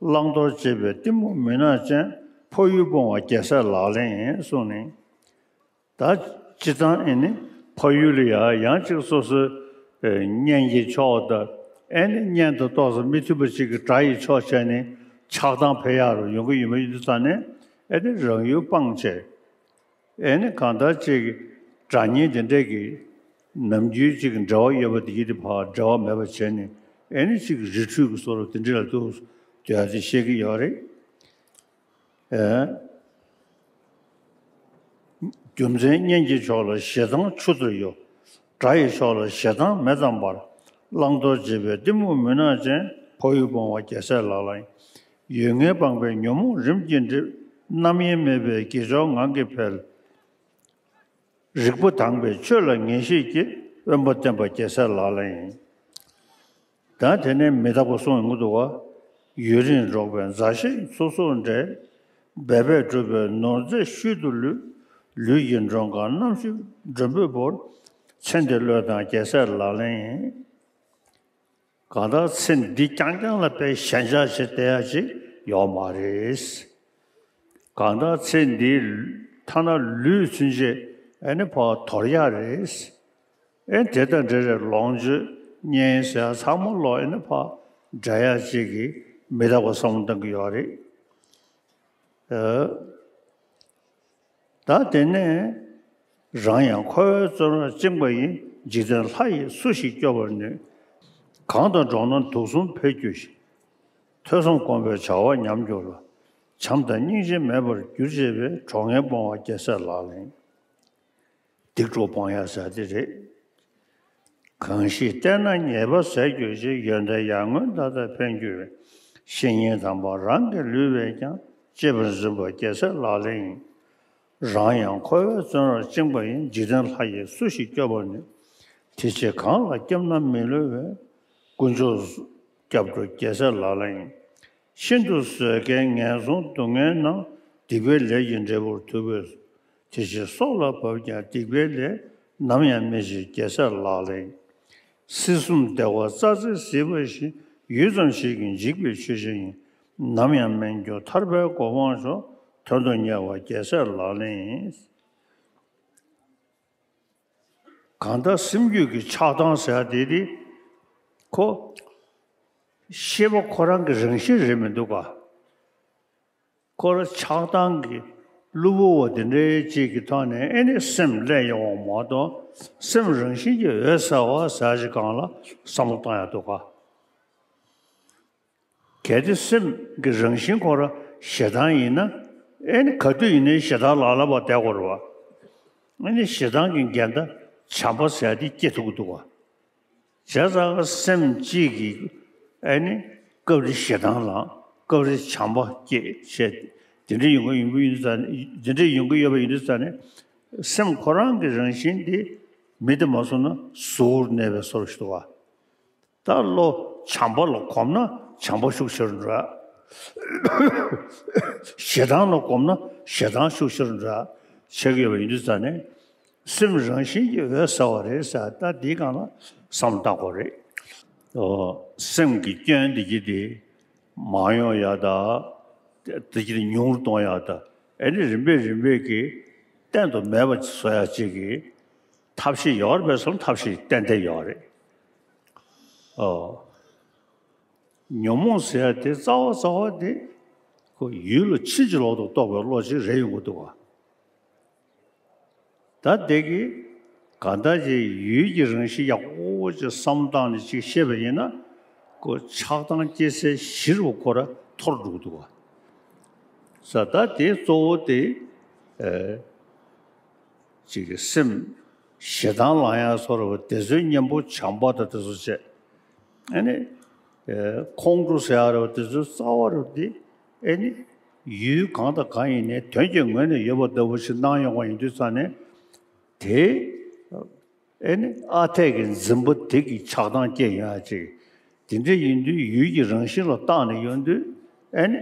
བླང་དོར་བྱེད་པའི་གཏི་མུག་མུན་ནག་ཅན། འཕགས་ཡུལ་སྤོང་བ་རྒྱལ་སྲས་ལག་ལེན་ཡིན་གསུངས་ནས། ད་སྤྱིར་བཏང་ཨེ་ནི་འཕགས་ཡུལ་ལ་ཡ་ཡང་གཅིག་སོ་སོའི་ཨེ་གཉེན་གྱི་ཕྱོགས་དང་། ཨེ་ནི་གཉེན་དང་ཏོག་ཙམ་མི་མཐུན་པ་གཅིག་གི་དགྲ་ཡི་ཕྱོགས་བྱས་ནས་ཆགས་སྡང་འཕེལ་ཡག་རུ་ཡོང་གི་ཡོད་མ་ཡིན་དུས་ཙང་ནས། ཨེ་ནི་རང་ཡུལ་སྤངས་བྱས། ཨེ་ནི་གང་ལྟར་གཅིག་གི་དགྲ་གཉེན་དེ་འདྲས་ཀྱི་ནམ་རྒྱུན་གཅིག་གི་འབྲེལ་བ་ཡོད་པ་དེ་ཡིན་དེ་ཕར་འབྲེལ་བ་མེད་པ་བྱས་ནས། ཨེ་ནི་གཅིག་གི་རི་ཁྲོད་ཀྱི་བཟོ་འདྲ་དེ་འདྲས་ལ་འདུག་སྡོད་ཡག་དེ་བཤད་ཀྱི་ཡོད་རེད། ཨེ། རྒྱུ་མཚན་གཉེན་གྱི་ཕྱོགས་ལ་ཞེ་སྡང་ཆུ་ལྟར་གཡོ། དགྲ་ཡི་ཕྱོགས་ལ་ཞེ་སྡང་མེ་ཙམ་འབར། བླང་དོར་བྱེད་པའི་གཏི་མུག་མུན་ནག་ཅན། འཕགས་ཡུལ་སྤོང་བ་རྒྱལ་སྲས་ལག་ལེན་ཡིན། ཡོད་ངེས་སྤངས་པས་ཉོན་མོངས་རིམ་གྱིས་འགྲིབ། རྣམ་གཡེང་མེད་པས་དགེ་སྦྱོར་ངང་གིས་འཕེལ། རིག་པ་དྭངས་པས་ཆོས་ལ་ངེས་ཤེས་སྐྱེ། དབེན་པ་བསྟེན་པ་རྒྱལ་སྲས་ལག་ལེན་ཡིན། ད་དེ་ནས་མི་རྟག་པ་གསུངས་ཡོང་གི་འདུག་བ། ཡུན་རིང་འགྲོགས་པའི་མཛའ་བཤེས་སོ་སོར་འབྲལ། འབད་པས་བསྒྲུབས་པའི་ནོར་རྫས་ཤུལ་དུ་ལུས། ལུས་ཀྱི་མགྲོན་ཁང་རྣམ་ཤེས་མགྲོན་པོས་བོར། ཚེ་འདི་བློས་བཏང་རྒྱལ་སྲས་ལག་ལེན་ཡིན། གང་ལྟར་ཚེ་འདི་རྐྱང་རྐྱང་ལ་དཔེ་ཞེན་ཆགས་བྱེད་བསྡད་ཡག་ཅིག་ཡོད་མ་རེད། གང་ལྟར་ཚེ་འདིའི་ཐ་ན་ལུས་ཚུན་ཆད་ཨེ་ནི་ཕར་དོར་ཡག་རེད། ཨེ་དེ་དང་འབྲེལ་བའི་ལོངས་སྤྱོད་གཉེན་ཟེར་ཚང་མ་ལོག་ཨེ་ནི་ཕར་འབྲལ་ཡག་ཅིག་གི་མི་རྟག་པ་བསམ་བློ་གཏོང་གི་ཡོད་རེད། ཨེ། ད་དེ་ནས། རང་ཡང་འཁོར་བའི་བཙོན་རར་བཅིངས་པ་ཡིན། འཇིག་རྟེན་ལྷ་ཡིས་སུ་ཞིག་སྐྱོབ་པར་ནུས། གང་དང་འགྲོགས་ན་དུག་གསུམ་འཕེལ་འགྱུར་ཞིང་། ཐོས་བསམ་སྒོམ་པའི་བྱ་བ་ཉམས་འགྱུར་ལ། བྱམས་དང་སྙིང་རྗེ་མེད་པར་འགྱུར་བྱེད་པའི། གྲོགས་ངན་སྤོང་བ་རྒྱལ་སྲས་ལག་ལེན། སྡིག་གྲོགས་སྤང་ཡག་ཟེར་དེ་རེད། གང་ཞིག་བསྟེན་ན་ཉེས་པ་ཟད་འགྱུར་ཞིང་། ཡོན་ཏན་ཡར་ངོའི་མཐའ་དག་འཕེལ་འགྱུར་བའི། བཤེས་གཉེན་དམ་པ་རང་གི་ལུས་པས་ཀྱང་། གཅེས་པར་འཛིན་པ་རྒྱལ་སྲས་ལག་ལེན་ཡིན། རང་ཡང་འཁོར་བའི་བཙོན་རར་བཅིངས་པ་ཡིན། འཇིག་རྟེན་ལྷ་ཡིས་སུ་ཞིག་སྐྱོབ་པར་ནུས། དེ་ཕྱིར་གང་ལ་སྐྱབས་ན་མི་བསླུ་བའི། དཀོན་མཆོག་སྐྱབས་འགྲོ་རྒྱལ་སྲས་ལག་ལེན་ཡིན། ཤིན་ཏུ་བཟོད་དཀའི་ངན་སོང་སྡུག་བསྔལ་རྣམས། སྡིག་པའི་ལས་ཀྱི་འབྲས་བུར་ཐུབ་པས་སོ། དེ་ཕྱིར་སྲོག་ལ་བབ་ཀྱང་སྡིག་པའི་ལས། ནམ་ཡང་མི་བྱེད་རྒྱལ་སྲས་ལག་ལེན་ཡིན། སྲིད་གསུམ་བདེ་བ་རྩྭ་རྩེར་གཟིགས་པ་བཞིན། ཡུད་ཙམ་ཞིག་གིས་འཇིག་པའི་ཆོས་ཅན་ཡིན། ནམ་ཡང་མི་འགྱུར་ཐར་པའི་གོ་འཕང་མཆོག་དོན་དུ་གཉེར་བ་རྒྱལ་སྲས་ལག་ལེན་ཡིན། གང་ལྟར་སེམས་རྒྱུད་ཀྱི་ཆགས་སྡང་ཟེར་ཡ་དེ་དེ་ཁོ་ཤེས་པ་ཁོ་རང་གི་རང་བཞིན་རེད་མི་འདུག་ག་ཁོ་རང་ཆགས་སྡང་གི་གློ་བུར་བ་དེ་འདྲའི་ཅིག་གི་ཐོག་ནས་ཨེ་ནི་སེམས་སླེབས་ཡོང་བ་མ་གཏོགས། སེམས་རང་བཞིན་གྱིས་འོད་གསལ་བ་ཟེར་ཞིག་སྒང་ལ་བསམ་བློ་གཏོང་ཡ་འདུག་ག་གལ་ཏེ་སེམས་ཀྱི་རང་བཞིན་ཁོ་རང་ཞེ་སྡང་ཡིན་ན། ཨེ་ནི་ག་དུས་ཡིན་ནའི་ཞེ་སྡང་ལ་ལ་བ་བསྡད་དགོས་རེད་བ། ཨེ་ནི་ཞེ་སྡང་གི་འགལ་ཟླ་བྱམས་པ་ཟེར་ཡ་དེ་སྐྱེ་ཐུབ་ཀྱི་འདུག་ག་བྱས་ཙང་སེམས་གཅིག་གིས་ཨེ་ནི་སྐབས་རེ་ཞེ་སྡང་ལངས། སྐབས་རེ་བྱམས་པ་སྐྱེ་བྱས། དེ་འདྲ་ཡོང་གི་ཡོང་གི་ཡོད་དུས་ཙང་ནས། དེ་འདྲ་ཡོང་གི་ཡོད་པ་ཡིན་དུས་ཙང་ནས། སེམས་ཁོ་རང་གི་རང་བཞིན་དེ་མི་དེ་མ་བཟུང་ན་གཟུགས་གནས་པའི་བཟོ་འདྲ་ཞིག་འདུག་ག་ད་བློ་བྱམས་པ་ལ་གོམས་ན་བྱམས་པ་ཤུགས་ཆེ་རུ་འགྲོ། ཞེ་སྡང་ལ་གོམས་ན་ཞེ་སྡང་ཤུགས་ཆེ་རུ་འགྲོ། བྱེད་ཀྱི་ཡོད་པ་ཡིན་དུས་ཙང་ནས། སེམས་རང་བཞིན་གྱིས་འོད་གསལ་བ་རེད་ཟེར། ད་འདིའི་སྒང་ལ་བསམ་བློ་བཏང་དགོས་རེད། ཨོ། སེམས་ཀྱི་སྐྱོན་འདི་གྱིས་དེ་མང་ཡོང་ཡ་ད། འདི་གྱིས་དེ་ཉུང་རུ་གཏོང་ཡ་ད། ཨེ་ནི་རིམ་པས་རིམ་པས་ཀྱིས་གཏན་དུ་མེད་པ་བཟོ་ཡ་ཅིག་གི་ཐབས་ཤེས་ཡོད་རེད་པས་སོང་། ཐབས་ཤེས་ཏན་ཏན་ཡོད་རེད། ཨོ། ཉོན་མོངས་ཟེར་ཡ་དེ་རྩ་བ་རྩ་བ་དེ་ཁོ་ཡུལ་ལ་ཕྱིན་ཅི་ལོག་ཏུ་རྟོག་པའི་བློ་ཅིག་རེད་ཡོང་གི་འདུག་ག་ད་དེ་གི་གང་ལྟར་གྱི་ཡུལ་གྱི་རང་བཞིན་ཡག་པོ་ཅིག་བསམ་བློ་བཏང་ནས་ཅིག་བཤད་པ་ཡིན་ན། ཁོ་ཆགས་སྡང་སྐྱེ་སའི་གཞི་རུ་ཁོ་ར་འཐོར་འགྲོ་གི་འདུག་ག་ས་ད་དེ་གཙོ་བོ་དེ། ཨེ། ཅིག་གི་སེམས་ཞེ་སྡང་ལངས་ཡ་བཟོ་འདྲ་བ་དེ་ཚོའི་གཉེན་པོ་བྱམས་པ་དང་དེ་ཚོ་བྱས། ཨེ་ནི། ཨེ། ཁོང་ཁྲོ་ཟེར་ཡ་རེད་བ། དེ་ཚོའི་རྩ་བ་རུ་དེ། ཨེ་ནི། ཡུལ་གང་དང་གང་ཡིན་ནའི་དོན་གྱི་ངོས་ནས་ཡོད་པ་ལྟ་བུ་ཞིག་སྣང་ཡོང་བ་ཡིན་དུས་ཙང་ནས། དེ། ཨེ་ནི། ཨ་འཐས་ཀྱི་འཛིན་པ་དེ་གི་ཆགས་སྡང་སྐྱེ་ཡོང་ཡ་ཅིག་དེ་འདྲ་ཡིན་དུས་ཡུལ་གྱི་རང་བཞིན་ལ་བརྟགས་ནས་ཡོང་དུས། ཨེ་ནི།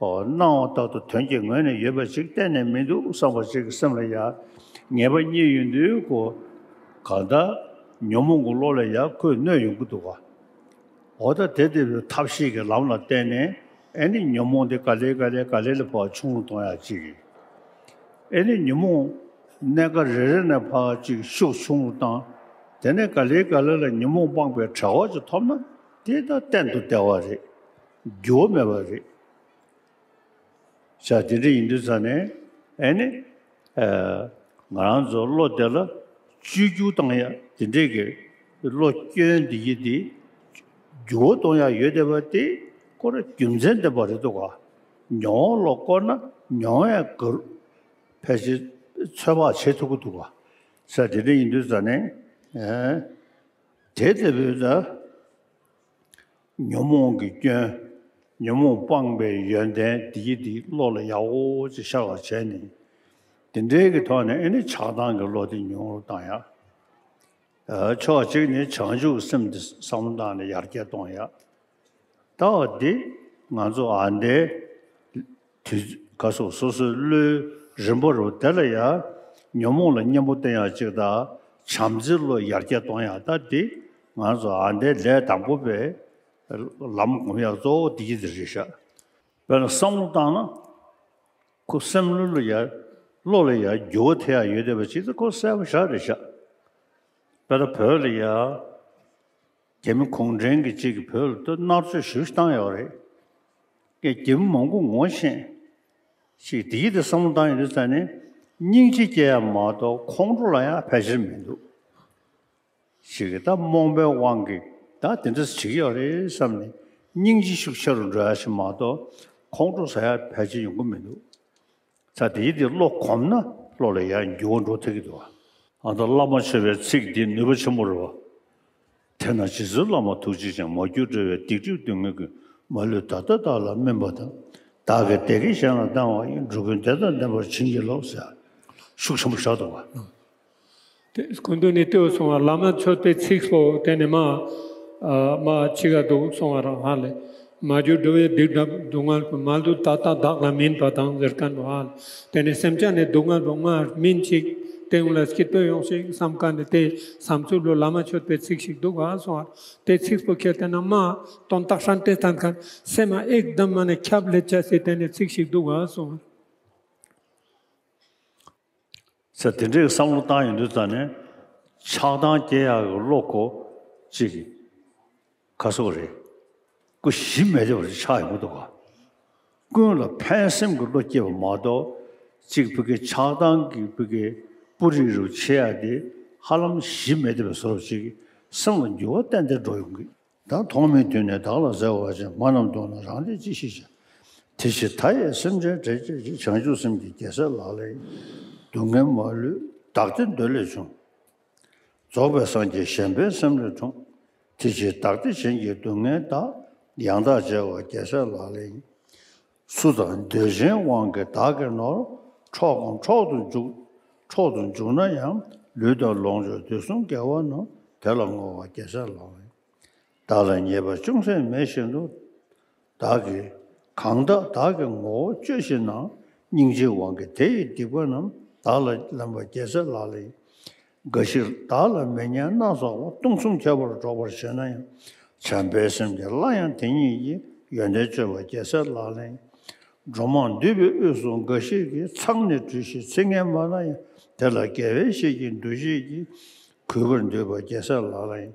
ཨོ། སྣང་བ་ལྟར་དུ་དོན་གྱི་ངོས་ནས་ཡོད་པ་ཅིག་གཏན་ནས་མི་འདུག་བསམ་པ་ཅིག་གི་སེམས་ལ་ཡ་ངེས་པ་རྙེད་ཡོང་དུས་ཁོ། གང་ལྟར་ཉོན་མོངས་ཀྱི་བློ་ལ་ཡ་ཁོས་གནོད་ཡོང་གི་འདུག་ག་འོ་ད་དེ་དེ་བས་ཐབས་ཤེས་ཀྱི་ལམ་ལ་བརྟེན་ནས། ཨེ་ནི་ཉོན་མོངས་དེ་ག་ལེ་ག་ལེ་ག་ལེ་ལ་ཕར་ཆུང་རུ་གཏོང་ཡ་གཅིག་ཨེ་ནི་ཉོན་མོངས་གནས་སྐབས་རེ་རེ་ནས་ཕར་ཅིག་ཤུགས་ཆུང་རུ་བཏང་། དེ་ནས་ག་ལེ་ག་ལེ་ལ་ཉོན་མོངས་སྤངས་པའི་གྲོལ་བ་ཅིག་ཐོབ་ན། དེ་ད་གཏན་དུ་བདེ་བ་རེད། འགྱུར་བ་མེད་པ་རེད། ཤ་དེ་འདྲ་ཡིན་དུས་ཙང་ནས། ཨེ་ནི། ཨ། ང་རང་ཚོ་བློ་དེ་ལ་བཅོས་བསྒྱུར་བཏང་ཡ་དེ་འདྲས་ཀྱི་བློ་སྐྱོན་འདི་ཡི་དེ་འགྱུར་བ་གཏོང་ཡ་ཡོད་བསྡད་པ་དེ་ཁོ་ར་རྒྱུ་མཚན་ལྡན་པ་རེད་འདུག་ག་མྱོང་བ་ལ་བསྐོར་ན་མྱོང་ཡ་ག་རུ་ཕལ་ཆེར་ཚོད་དཔག་བྱེད་ཐུབ་ཀྱི་འདུག་ག་ཤ་དེ་འདྲ་ཡིན་དུས་ཙང་ནས། ཨེ། དེ་ལྟ་བུའི་ད། ཉོན་མོངས་ཀྱི་སྐྱོན། ཉོན་མོངས་སྤངས་པའི་ཡོན་ཏན་འདི་ཡི་འདི་བློ་ལ་ཡག་པོ་ཅིག་ཤར་བ་བྱས་ནས། འདི་འདྲའི་གི་ཐོག་ནས་ཨེ་ནི་ཆགས་སྡང་གི་བློ་དེ་ཉུང་རུ་བཏང་ཡ། ཨ། ཕྱོགས་གཅིག་ནས་བྱང་ཆུབ་སེམས་དེ་བསམ་བློ་བཏང་ནས་ཡར་རྒྱས་གཏོང་ཡ། ད་འོ་འདི་ང་ཚོ་ཨ་འདའི་དུས་ག་སོ་སོ་སོའི་བློའི་རིམ་པ་རུ་དེ་ལ་ཡ་ཉོན་མོངས་ལ་གཉེན་པོ་བསྟེན་ཡ་གཅིག་དང་། བྱམས་བརྩེའི་བློ་ཡར་རྒྱས་གཏོང་ཡ། ད་འདི་ང་ཚོ་ཨ་འདའི་ལས་དང་པོ་པའི་ལམ་སྒོམ་ཡ་གཙོ་བོ་འདི་གི་དེ་རེད་ཤག་དཔེར་ན་བསམ་བློ་བཏང་ན། ཁོ་སེམས་བློ་ལ་ཡ། བློ་ལ་ཡ་འགྱུར་བ་ཐེབས་ཡ་ཡོད་བསྡད་པ་ཅིག་ད་ཁོ་གསལ་པོ་ཞེ་དྲག་རེད་ཤག་དཔེར་ན་བོད་ལ་ཡ། རྒྱ་མི་གུང་ཁྲན་གྱིས་གཅིག་གིས་བོད་ལ་ད་མནར་གཅོད་ཞེ་པོ་ཞིག་བཏང་ཡོད་རེད། ཀྱེ་རྒྱ་མི་མང་པོ་ངོ་ཤེས། ཅིག་དེ་ཡིས་དེ་བསམ་བློ་བཏང་ཡོང་དུས་ཙང་ནས་སྙིང་རྗེ་སྐྱེ་ཡ་མ་གཏོགས་ཁོང་ཁྲོ་ལ་ཡང་ཕལ་ཆེར་མི་འདུག་ཅིག་གིས་ད་རྨོངས་པའི་དབང་གིས་ད་དེ་འདྲ་བྱེད་ཀྱི་ཡོད་རེད་བསམ་ནས་སྙིང་རྗེ་ཤུགས་ཆེ་རུ་འགྲོ་ཡ་ཞིག་མ་གཏོགས་ཁོང་ཁྲོ་ཟ་ཡ་ཕལ་ཆེར་ཡོང་གི་མི་འདུག་ས་དེའི་དེ་བློ་གོམས་ན་བློ་ལ་ཡང་འགྱུར་བ་འགྲོ་ཐུབ་ཀྱི་འདུག་ཨ་ད་བླ་མ་མཆོད་པའི་ཚིག་འདི་ནུས་པ་ཆེན་པོ་རེད་བ། དེས་ན་རྗེ་བཙུན་བླ་མ་ཐུགས་རྗེ་ཅན། མ་གྱུར་འབྲེལ་བའི་སྡིག་སྒྲིབ་སྡུག་བསྔལ་ཀུན། མ་ལུས་ད་ལྟ་བདག་ལ་སྨིན་པ་དང་། བདག་གིས་བདེ་སྐྱིད་གཞན་ལ་བཏང་བ་ཡིས། འགྲོ་ཀུན་བདེ་དང་ལྡན་པར་བྱིན་གྱིས་རློབས་ཟེར། ཤུགས་ཆེན་པོ་བཞག་འདུག་བ། དེ་སྐུ་མདུན་ནས་ལྟོས་སོང་བ། བླ་མ་མཆོད་པའི་ཚིག་སོགས་དེ་ནི་མ། ཨ། མ་ཕྱི་ག་འདུག་སོང་བ་རང་ཧ་ལས། མ་གྱུར་འགྲོ་བའི་སྡིག་སྒྲིབ་སྡུག་བསྔལ་ཀུན། མ་ལུས་ད་ལྟ་བདག་ལ་སྨིན་པ་དང་ཟེར་མཁན་བ། དེ་ནས་སེམས་ཅན་ནི་སྡུག་བསྔལ་བོ་སྔར་སྨིན་ཅིག་དེ་ཡོང་ལ་སྐྱིད་པོ་ཡོང་ཞིག་བསམ་མཁན་ནི་དེ་བསམ་ཚུལ་ལོ་ལ་མ་ཆོད་པའི་ཚིག་ཞིག་འདུག་ག་གསུང་བ། དེ་ཚིག་པོ་ཁྱེར་ཏེ་ན་མ་དོན་དག་ཧྲན་ཏེ་ཐན་མཁན་སེམས་མ་ཨེག་དམ་མ་ནས་ཁྱབ་ལེ་ཅ་སི་དེ་ནས་ཚིག་ཞིག་འདུག་ག་གསུང་བ། ས་དེ་འདྲའི་བསམ་བློ་བཏང་ཡོང་དུས་ཙ་ནས་ཆགས་སྡང་སྐྱེ་ཡག་གི་བློ་ཁོ་གཅིག་གི་ཁ་སོག་རེད། ཀུན་གཞི་མེད་པ་རེད་ཆགས་ཡོང་གི་འདུག་ག་ཀུན་ལ་ཕན་སེམས་ཀྱི་བློ་སྐྱེས་པ་མ་གཏོགས་གཅིག་བུ་གའི་ཆགས་སྡང་གི་བུ་གའི་སྤུ་རིས་རུ་ཆེ་ཡ་དེ་ཧ་ལམ་གཞི་མེད་པའི་བཟོ་འདྲ་ཅིག་སེམས་ལ་འགྱུར་བ་ཏན་ཏན་འགྲོ་ཡོང་གི། ད་ཐོག་མའི་དུས་ནས་བདག་ལ་བརྩེ་བ་ཅན། མ་རྣམས་དོན་ལ་རང་དེ་ཅི་ཤེས་བྱ། དེ་ཕྱིར་མཐའ་ཡས་སེམས་ཅན་བསྒྲལ་བྱའི་ཕྱིར། བྱང་ཆུབ་སེམས་ཀྱི་རྒྱལ་སྲས་ལག་ལེན་ཡིན། སྡུག་བསྔལ་མ་ལུས་བདག་བདེ་འདོད་ལས་བྱུང་། རྫོགས་པའི་སངས་རྒྱས་གཞན་ཕན་སེམས་ལས་འཁྲུངས། དེ་ཕྱིར་བདག་བདེ་གཞན་གྱི་སྡུག་བསྔལ་དག་ཡང་དག་བྱེད་པ་རྒྱལ་སྲས་ལག་ལེན་ཡིན། སུ་དག་འདོད་ཆེན་དབང་གིས་བདག་གི་ནོར། འཕྲོག་གམ་འཕྲོག་ཏུ་འཇུག་འཕྲོག་ཏུ་འཇུག་ན་ཡང་། ལུས་དང་ལོངས་སྤྱོད་དུས་གསུམ་དགེ་བ་ནོར། དེ་ལ་བསྔོ་བ་རྒྱལ་སྲས་ལག་ལེན་ཡིན། བདག་ལ་ཉེས་པ་ཅུང་ཟད་མེད་བཞིན་དུ། བདག་གིས་གང་དག་བདག་གི་ངོ་བོ་སྤྱོད་ཤེས་ན། སྙིང་རྗེའི་དབང་གིས་དེ་ཡི་སྡིག་པ་རྣམས། བདག་ལ་ལེན་པ་རྒྱལ་སྲས་ལག་ལེན་ཡིན། འགའ་ཞིག་བདག་ལ་མི་ཉན་སྣ་ཚོགས་པ། སྟོང་གསུམ་ཁྱབ་པར་སྒྲོག་པར་བྱེད་ན་ཡང་། བྱམས་པའི་སེམས་ཀྱིས་སླར་ཡང་དེ་ཉིད་ཀྱི། ཡོན་ཏན་སྤྱོད་པ་རྒྱལ་སྲས་ལག་ལེན་ཡིན། འགྲོ་མང་འདུས་པའི་དབུས་སུ་འགའ་ཞིག་གིས། མཚང་ནས་བྲུས་ཤིང་ཚིག་ངན་སྨྲ་ན་ཡང་། དེ་ལ་དགེ་བའི་བཤེས་ཀྱི་འདུ་ཤེས་ཀྱིས། གུས་པར་འདུད་པ་རྒྱལ་སྲས་ལག་ལེན་ཡིན།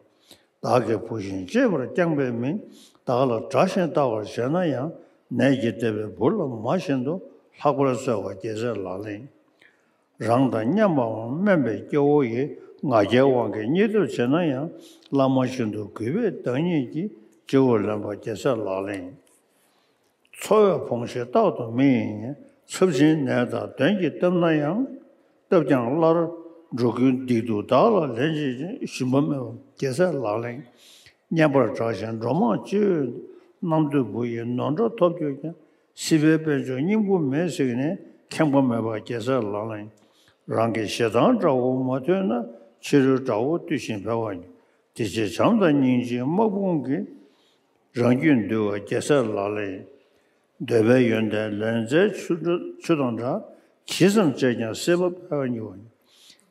བདག་གི་བུ་བཞིན་གཅེས་པར་བསྐྱངས་པའི་མིང་། བདག་ལ་དགྲ་བཞིན་བལྟ་བར་བྱེད་ན་ཡང་། ནད་ཀྱིས་བདས་པའི་བུ་ལ་མ་བྱིན་དུ། ལྷག་པར་བརྩེ་བ་རྒྱལ་སྲས་ལག་ལེན་ཡིན། རང་དང་མཉམ་པའམ་དམན་པའི་སྐྱེ་བོ་ཡི། ང་རྒྱལ་དབང་གིས་བརྙས་ཐབས་བྱེད་ན་ཡང་། བླ་མ་བཞིན་དུ་གུས་པས་བདག་ཉིད་ཀྱི། སྤྱི་བོར་ལེན་པ་རྒྱལ་སྲས་ལག་ལེན་ཡིན། འཚོ་བས་ཕོངས་ཤིང་རྟག་ཏུ་མི་ཡིས་ཉེན། ཚབས་ཆེན་ནད་དང་གདོན་གྱིས་བཏབ་ན་ཡང་། བཏབ་ཀྱང་སླར་འགྲོ་ཀུན་སྡིག་སྡུག་བདག་ལ་ལེན་བྱེད་ཅིང་། ཞུམ་པ་མེད་པ་རྒྱལ་སྲས་ལག་ལེན་ཡིན། སྙན་པར་གྲགས་ཤིང་འགྲོ་མང་སྤྱི་བོས་འདུད། རྣམ་ཐོས་བུ་ཡིས་ནོར་འདྲ་ཐོབ་གྱུར་ཀྱང་། སྲིད་པའི་དཔལ་འབྱོར་སྙིང་པོ་མེད་གཟིགས་ནས། ཁེངས་པ་མེད་པ་རྒྱལ་སྲས་ལག་ལེན་ཡིན། རང་གི་ཞེ་སྡང་དགྲ་བོ་མ་ཐུལ་ན། ཕྱི་རོལ་དགྲ་བོ་བཏུལ་ཞིང་འཕེལ་བ་ཉིད། དེ་ཕྱིར་བྱམས་དང་སྙིང་རྗེའི་དམག་དཔུང་གིས། རང་རྒྱུད་འདུལ་བ་རྒྱལ་སྲས་ལག་ལེན་ཡིན། འདོད་པའི་ཡོན་ཏན་ལན་ཚྭའི་ཆུ་ཆུ་དང་འདྲ། ཇི་ཙམ་སྤྱད་ཀྱང་སྲེད་པ་འཕེལ་བ་ཉིད།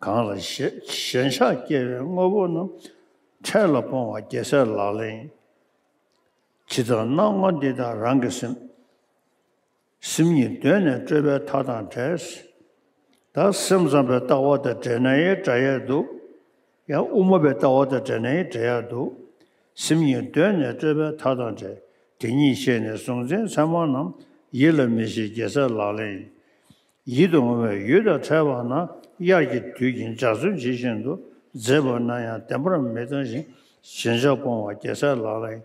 གང་ལ་ཞེན་ཞེན་ཆགས་སྐྱེ་བའི་དངོས་པོ་རྣམས། འཕྲལ་ལ་སྤོང་བ་རྒྱལ་སྲས་ལག་ལེན་ཡིན། ཇི་ལྟར་སྣང་བ་འདི་དག་རང་གི་སེམས། སེམས་ཉིད་གདོད་ནས་སྤྲོས་པའི་མཐའ་དང་བྲལ། ད་སེམས་ཙམ་པའི་ལྟ་བ་དང་བྲལ་ན་ཡང་བྲལ་ཡ་འདུག་ཡང་དབུ་མ་པའི་ལྟ་བ་དང་བྲལ་ན་ཡང་བྲལ་ཡ་འདུག་སེམས་ཉིད་གདོད་ནས་སྤྲོས་པའི་མཐའ་དང་བྲལ། དེ་ཉིད་ཤེས་ནས་གཟུང་འཛིན་མཚན་མ་རྣམས། ཡིད་ལ་མི་བྱེད་རྒྱལ་སྲས་ལག་ལེན་ཡིན། ཡིད་དུ་འོང་བའི་ཡུལ་དང་ཕྲད་པ་ན། དབྱར་གྱི་དུས་ཀྱི་འཇའ་ཚོན་ཇི་བཞིན་དུ། མཛེས་པ་ན་ཡང་བདེན་པར་མི་ལྟ་ཞིང་། ཞེན་ཆགས་སྤོང་བ་རྒྱལ་སྲས་ལག་ལེན་ཡིན།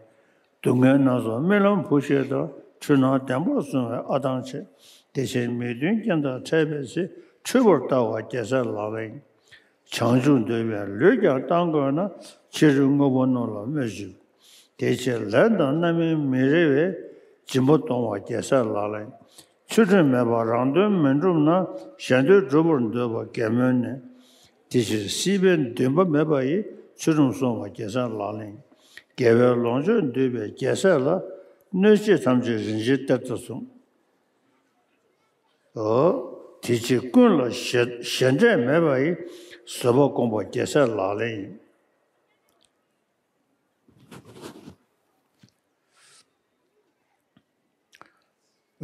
སྡུག་བསྔལ་སྣ་ཚོགས་རྨི་ལམ་བུ་ཞིག་ལྟར། འཁྲུལ་སྣང་བདེན་པར་བཟུང་བའི་ཨ་ཐང་ཆད། དེ་ཕྱིར་མི་མཐུན་རྐྱེན་དང་འཕྲད་པའི་ཚེ། འཁྲུལ་པར་ལྟ་བ་རྒྱལ་སྲས་ལག་ལེན་ཡིན། བྱང་ཆུབ་འདོད་པས་ལུས་ཀྱང་བཏང་དགོས་ན། ཕྱི་རོལ་དངོས་པོ་རྣམས་ལ་སྨོད་ཅིག་དེ་ཕྱིར་ལན་དང་རྣམ་སྨིན་མི་རེ་བས། སྦྱིན་པ་གཏོང་བ་རྒྱལ་སྲས་ལག་ལེན་ཡིན། ཚུལ་ཁྲིམས་མེད་པར་རང་དོན་མི་འགྲུབ་ན། གཞན་དོན་སྒྲུབ་པར་འདོད་པ་གེ་མོ་ནི། དེ་ཕྱིར་སྲིད་པའི་འདུན་པ་མེད་པ་ཡིས། ཚུལ་ཁྲིམས་བསྲུང་བ་རྒྱལ་སྲས་ལག་ལེན་ཡིན། དགེ་བའི་ལོངས་སྤྱོད་འདོད་པའི་རྒྱལ་སྲས་ལ། གནོད་བྱེད་ཐམས་ཅད་རིན་ཆེན་གཏེར་ལྟར་བཟུང་། འོ། དེ་ཕྱིར་ཀུན་ལ་ཞེ་ཞེ་འགྲས་མེད་པ་ཡིས། བཟོད་པ་བསྒོམ་པ་རྒྱལ་སྲས་ལག་ལེན་ཡིན།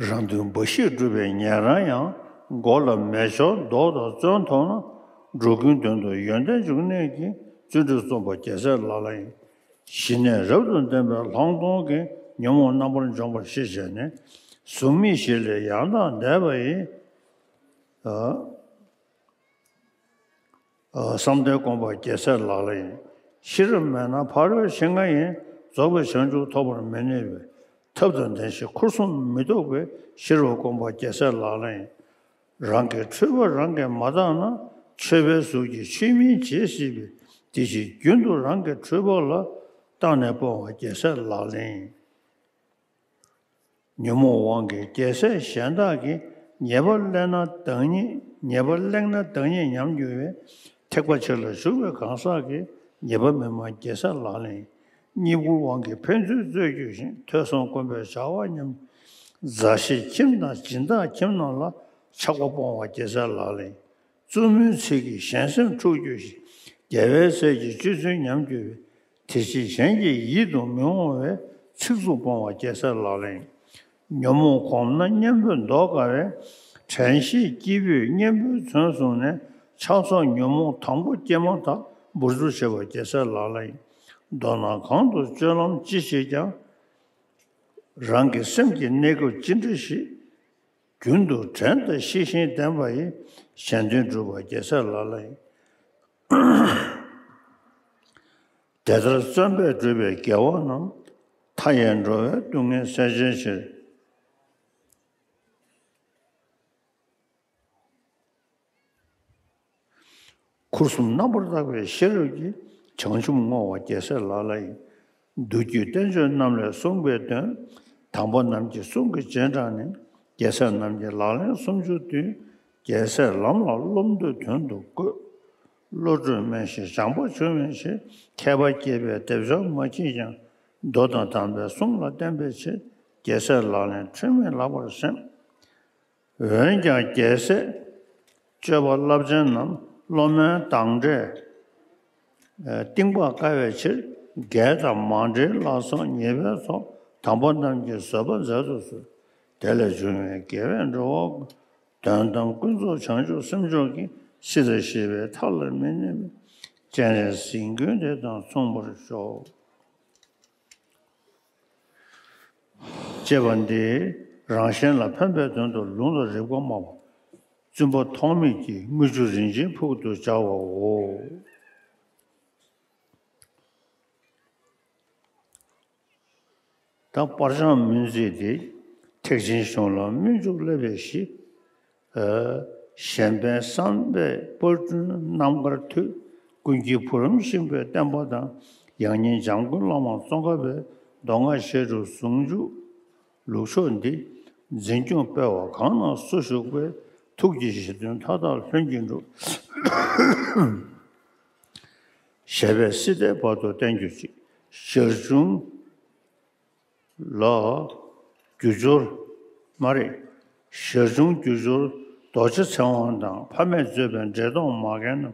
རང་དོན་འབའ་ཞིག་སྒྲུབ་པའི་ཉན་རང་ཡང་། མགོ་ལ་མེ་སྒྱོགས་མདོག་དང་བཙོན་ཐོགས་ན། འགྲོ་ཀུན་དོན་དུ་ཡོན་ཏན་འབྱུང་གནས་ཀྱི། བརྩོན་འགྲུས་རྩོམ་པ་རྒྱལ་སྲས་ལག་ལེན་ཡིན། ཞི་གནས་རབ་ཏུ་ལྡན་པའི་ལྷག་མཐོང་གིས། ཉོན་མོངས་རྣམ་པར་འཇོམས་པར་ཤེས་བྱས་ནས། གཟུགས་མེད་བཞི་ལས་ཡང་དག་འདས་པ་ཡི། བསམ་གཏན་བསྒོམ་པ་རྒྱལ་སྲས་ལག་ལེན་ཡིན། ཤེས་རབ་མེད་ན་ཕ་རོལ་ཕྱིན་ལྔ་ཡི། རྫོགས་པའི་བྱང་ཆུབ་ཐོབ་པར་མི་ནུས་པས། ཐབས་དང་ལྡན་ཞིང་འཁོར་གསུམ་མི་ལྡོག་པའི། ཤེས་རབ་བསྒོམ་པ་རྒྱལ་སྲས་ལག་ལེན་ཡིན། རང་གི་འཁྲུལ་པ་རང་གིས་མ་དག་ན། ཆོས་པའི་གཟུགས་ཀྱིས་ཆོས་མིན་བྱེད་སྲིད་པས། དེ་ཕྱིར་རྒྱུན་དུ་རང་གི་འཁྲུལ་པ་ལ། བརྟགས་ནས་སྤོང་བ་རྒྱལ་སྲས་ལག་ལེན་ཡིན། ཉོན་མོངས་དབང་གིས་རྒྱལ་སྲས་གཞན་དག་གི། ཉེས་པ་གླན་ན་བདག་ཉིད། ཉེས་པ་གླེང་ན་བདག་ཉིད་ཉམས་འགྱུར་བས། ཐེག་པ་ཆེ་ལ་ཞུགས་པའི་གང་ཟག་གིས། ཉེས་པ་མི་སྨྲ་རྒྱལ་སྲས་ལག་ལེན་ཡིན། གཉིས་བཀུར་དབང་གིས་ཕན་ཚུན་རྩོད་གྱུར་ཞིང་། ཐོས་བསམ་སྒོམ་པའི་བྱ་བ་ཉམས། མཛའ་བཤེས་ཁྱིམ་དང་སྦྱིན་བདག་ཁྱིམ་རྣམས་ལ། ཆགས་པ་སྤོང་བ་རྒྱལ་སྲས་ལག་ལེན། བཙུན་མོའི་ཚིག་གིས་གཞན་སེམས་འཁྲུགས་གྱུར་ཞིང་། རྒྱལ་བའི་སྲས་ཀྱི་སྤྱོད་ཚུལ་ཉམས་གྱུར་པའི། དེ་ཕྱིར་གཞན་གྱི་ཡིད་དུ་མི་འོང་བའི། ཚིག་རྩུབ་སྤོང་བ་རྒྱལ་སྲས་ལག་ལེན། ཉོན་མོངས་གོམས་ན་གཉེན་པོས་མདོག་དཀར་བའི། དྲན་ཤེས་སྐྱེས་བུས་གཉེན་པོའི་མཚོན་བཟུང་ནས། ཆགས་སོགས་ཉོན་མོངས་དང་པོ་སྐྱེས་མ་ཐག་འབུར་འཇོམས་བྱེད་པ་རྒྱལ་སྲས་ལག་ལེན། མདོར་ན་གང་དུ་སྤྱོད་ལམ་ཅི་བྱེད་ཀྱང་། རང་གི་སེམས་ཀྱི་གནས་སྐབས་ཅི་འདྲ་ཞིག་རྒྱུན་དུ་དྲན་དང་ཤེས་བཞིན་བསྟེན་པ་ཡིས། གཞན་དོན་སྒྲུབ་པ་རྒྱལ་སྲས་ལག་ལེན། དེ་ལྟར་བརྩོན་པས་བསྒྲུབས་པའི་དགེ་བ་རྣམས། མཐའ་ཡས་འགྲོ་བའི་སྡུག་བསྔལ་སེལ་བྱའི་ཕྱིར། ཁུར་གསུམ་རྣམ་པར་དག་པའི་ཤེས་རབ་ཀྱིས། བྱང་ཆུབ་བསྔོ་བ་རྒྱལ་སྲས་ལག་ལེན། མདོ་རྒྱུད་བསྟན་བཅོས་རྣམས་ལས་གསུངས་པའི་དོན། དམ་པ་རྣམས་ཀྱི་གསུང་གི་རྗེས་འབྲངས་ནས། རྒྱལ་སྲས་རྣམས་ཀྱི་ལག་ལེན་སུམ་ཅུ་བསྡུས། རྒྱལ་སྲས་ལམ་ལ་སློབ་འདོད་དོན་དུ་བཀོད། བློ་གྲོས་དམན་ཞིང་བྱམས་པ་ཆུང་བའི་ཕྱིར། མཁས་པ་སྐྱེས་པའི་སྡེབ་སྦྱོར་མ་མཆིས་ཀྱང་། མདོ་དང་དམ་པའི་གསུང་ལ་བརྟེན་པའི་ཕྱིར། རྒྱལ་སྲས་ལག་ལེན་འཁྲུལ་མེད་ལགས་པར་སེམས། འོན་ཀྱང་རྒྱལ་སྲས་སྤྱོད་པ་རླབས་ཆེན་རྣམས། སློབ་མའི་བདག་འབྲས་གཏིང་དཔག་དཀའ་བའི་ཕྱིར། རྒྱལ་དང་མ་འབྲེལ་ལ་སོགས་ཉེས་པའི་ཚོགས། དམ་པ་རྣམས་ཀྱི་བཟོད་པ་མཛད་དུ་གསོལ། དེ་ལས་བྱུང་བའི་དགེ་བས་འགྲོ་བ་ཀུན། དོན་དམ་ཀུན་རྫོབ་བྱང་ཆུབ་སེམས་མཆོག་གི། སྲིད་དང་ཤེས་པའི་མཐའ་ལ་མི་གནས་པའི། སྤྱན་རས་གཟིགས་མགོན་དེ་དང་མཚུངས་པར་ཤོག་ཅེས་པ་འདི་རང་གཞན་ལ་ཕན་པའི་དོན་དུ་ལུང་དང་རིགས་པ་སྨྲ་བ། བཙུན་པ་ཐོགས་མེད་ཀྱིས་དངུལ་ཆུ་རིན་ཆེན་ཕུག་ཏུ་སྦྱར་བའོ། ད་སྤར་བྱང་སྨོན་ཚིག་འདི། ཐེག་ཆེན་གཞུང་ལ་སྨོན་འཇུག་བསླབ་པའི་གཞི། གཞན་ཕན་བསམ་པས་སྤར་སྐྲུན་རྣམ་དཀར་མཐུས། ཀུན་མཁྱེན་བུ་རམ་ཤིང་པའི་བསྟན་པ་དང་། ཡང་སྙིང་འཇམ་མགོན་བླ་མ་ཙོང་ཁ་པའི། མདོ་སྔགས་བཤད་སྒྲུབ་ཟུང་འཇུག་ལུགས་མཆོག་འདི། འཛིན་སྐྱོང་སྤེལ་བ་གང་ན་སུ་བཞུགས་པའི། ཐུགས་ཀྱི་བཞེད་དོན་མཐའ་དག་ལྷུན་གྱིས་འགྲུབ། ཞེས་པས་སྲིད་མཐའི་བར་དུ་བརྟན་གྱུར་ཅིག་ཞར་བྱུང་ལ་རྒྱུ་སྦྱོར་མ་རེད། ཞར་བྱུང་རྒྱུ་སྦྱོར་རྡོ་རྗེ་ཚེ་དབང་དང་ཕ་མས་གཙོས་པའི་འདྲེ་གདོན་མ་རྒན་རྣམས།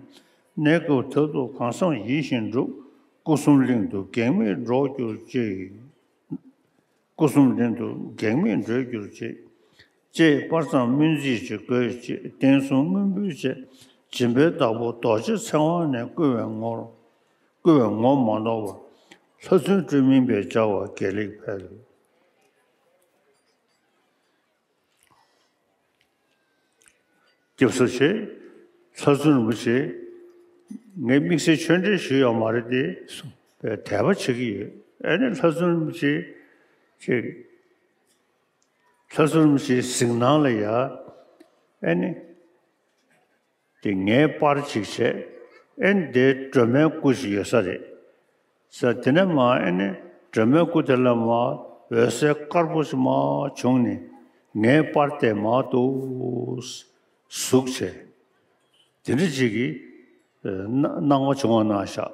གནས་སྐབས་མཐར་ཐུག་གང་བསམ་ཡིད་བཞིན་འགྲུབ། སྐུ་གསུམ་གླིང་དུ་གེགས་མེད་འགྲོ་གྱུར་ཅིག་སྐུ་གསུམ་གླིང་དུ་གེགས་མེད་འགྲོ་གྱུར་ཅིག་ཅེས་དཔལ་བཟང་སྨོན་ཚིག་ཅིག་བཀོད་ཅིག་བསྟན་སྲུང་དངོས་འབུལ་བཅས་སྦྱིན་པའི་བདག་པོ་རྡོ་རྗེ་ཚེ་དབང་ནས་བསྐུལ་བའི་ངོར། བསྐུལ་བའི་ངོ་མ་ནོར་བ། ལྷ་བཙུན་སྤྲུལ་མིང་པས་སྦྱར་བ་དགེ་ལེགས་འཕེལ། སྐྱབས་སུ་མཆི། ལྷ་བཙུན་རིན་པོ་ཆེ། ངས་དམིགས་བསལ་ཆོས་འབྲེལ་ཞུས་ཡོད་མ་རེད་དེ། དད་པ་བྱེད་ཀྱི་ཡོད། ཨ་ནི་ལྷ་བཙུན་རིན་པོ་ཆེ་ཅིག་ལྷ་བཙུན་རིན་པོ་ཆེའི་གཟིགས་སྣང་ལ་ཡ། ཨ་ནི། དེ་ངའི་པར་ཅིག་བྱས། ཨེ་འདི་སྒྲོལ་མའི་སྐུ་ཞིག་ཡོད་ས་རེད། ས་དེ་ནས་མ་ཨེ་ནི་སྒྲོལ་མའི་སྐུ་དེ་ལ་མ་འོད་ཟེར་དཀར་པོ་ཞིག་མ་བྱུང་ནས་ངའི་པར་དེ་མ་འདུག་ཟུག་བྱས། དེ་འདྲ་ཅིག་གིས་སྣང་བ་བྱུང་བ་གནང་ཤག་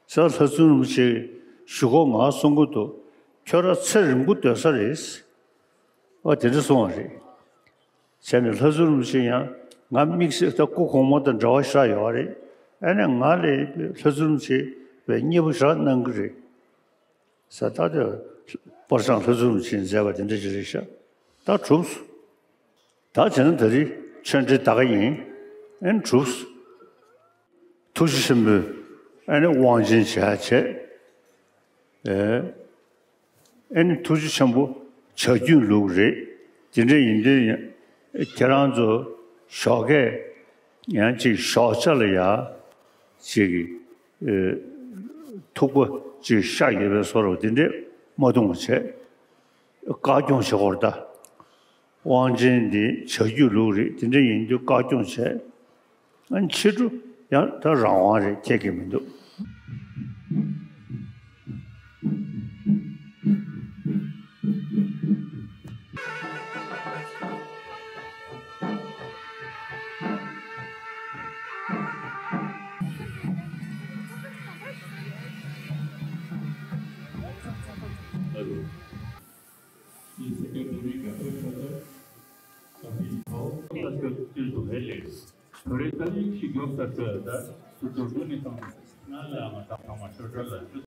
ས་ལྷ་བཙུན་རིན་པོ་ཆེ་གཞུག་གུ་ང་གསུང་གི་འདུག་ཁྱོད་རང་ཚེ་རིང་པོ་སྡོད་ས་རེད། ཨ་དེ་འདྲ་གསུང་བ་རེད། བྱས་ནས་ལྷ་བཙུན་རིན་པོ་ཆེ་ཡང་ང་དམིགས་བསལ་ད་སྐུ་གོང་མ་དང་འདྲ་བ་ཞིག་ཡོད་རེད། ཨ་ནི་ང་ལ་ལྷ་བཙུན་རིན་པོ་ཆེ་བའི་མཉེས་པོ་ཞིག་གནང་གི་རེད། ས་ད་དེ་པར་བཟང་ལྷ་བཙུན་རིན་པོ་ཆེས་མཛད་པ་དེ་འདྲ་ཅིག་རེད་ཤག་ད་གྲུབ་སོང་། ད་བྱས་ན་ད་རེས་ཆོས་འབྲེལ་ད་ག་ཡིན། ཨ་ནི་གྲུབ་སོང་། ཐུགས་རྗེ་ཆེན་པོས་ཨ་ནི་དབང་ཆེན་བྱས་བྱས། ཨེ། ཨེ་ནི་ཐུགས་རྗེ་ཆེན་པོ་བྱ་རྒྱུད་ལུགས་རེད། དེ་འདྲ་ཡིན་དུས་ཡང་ཁྱེད་རང་ཚོ་ཞོགས་ཀས་ཡང་ཅིག་ཞོགས་ཇ་ལ་ཡ་ཅིག་ཨེ། ཐུག་པ་ཅིག་ཤ་ཡོད་པའི་བཟོ་འདྲ་དེ་འདྲས་མ་འཐུང་བ་བྱས། བཀའ་སྐྱོང་བྱེད་དགོས་རེད་ད། དབང་ཆེན་འདི་བྱ་རྒྱུད་ལུགས་རེད། དེ་འདྲ་ཡིན་དུས་བཀའ་སྐྱོང་བྱས། ཨ་ཕྱི་དྲོ་ཡང་ད་རང་དབང་རེད། ཁྱད་ཀྱི་མི་འདུག Secretary Doctor Chawtar, Kapil Bhau, Doctor Childu Hele, Doctor Tali Shigyosa Chawtar, Doctor Guni Tang, Nala Matama Chawtar,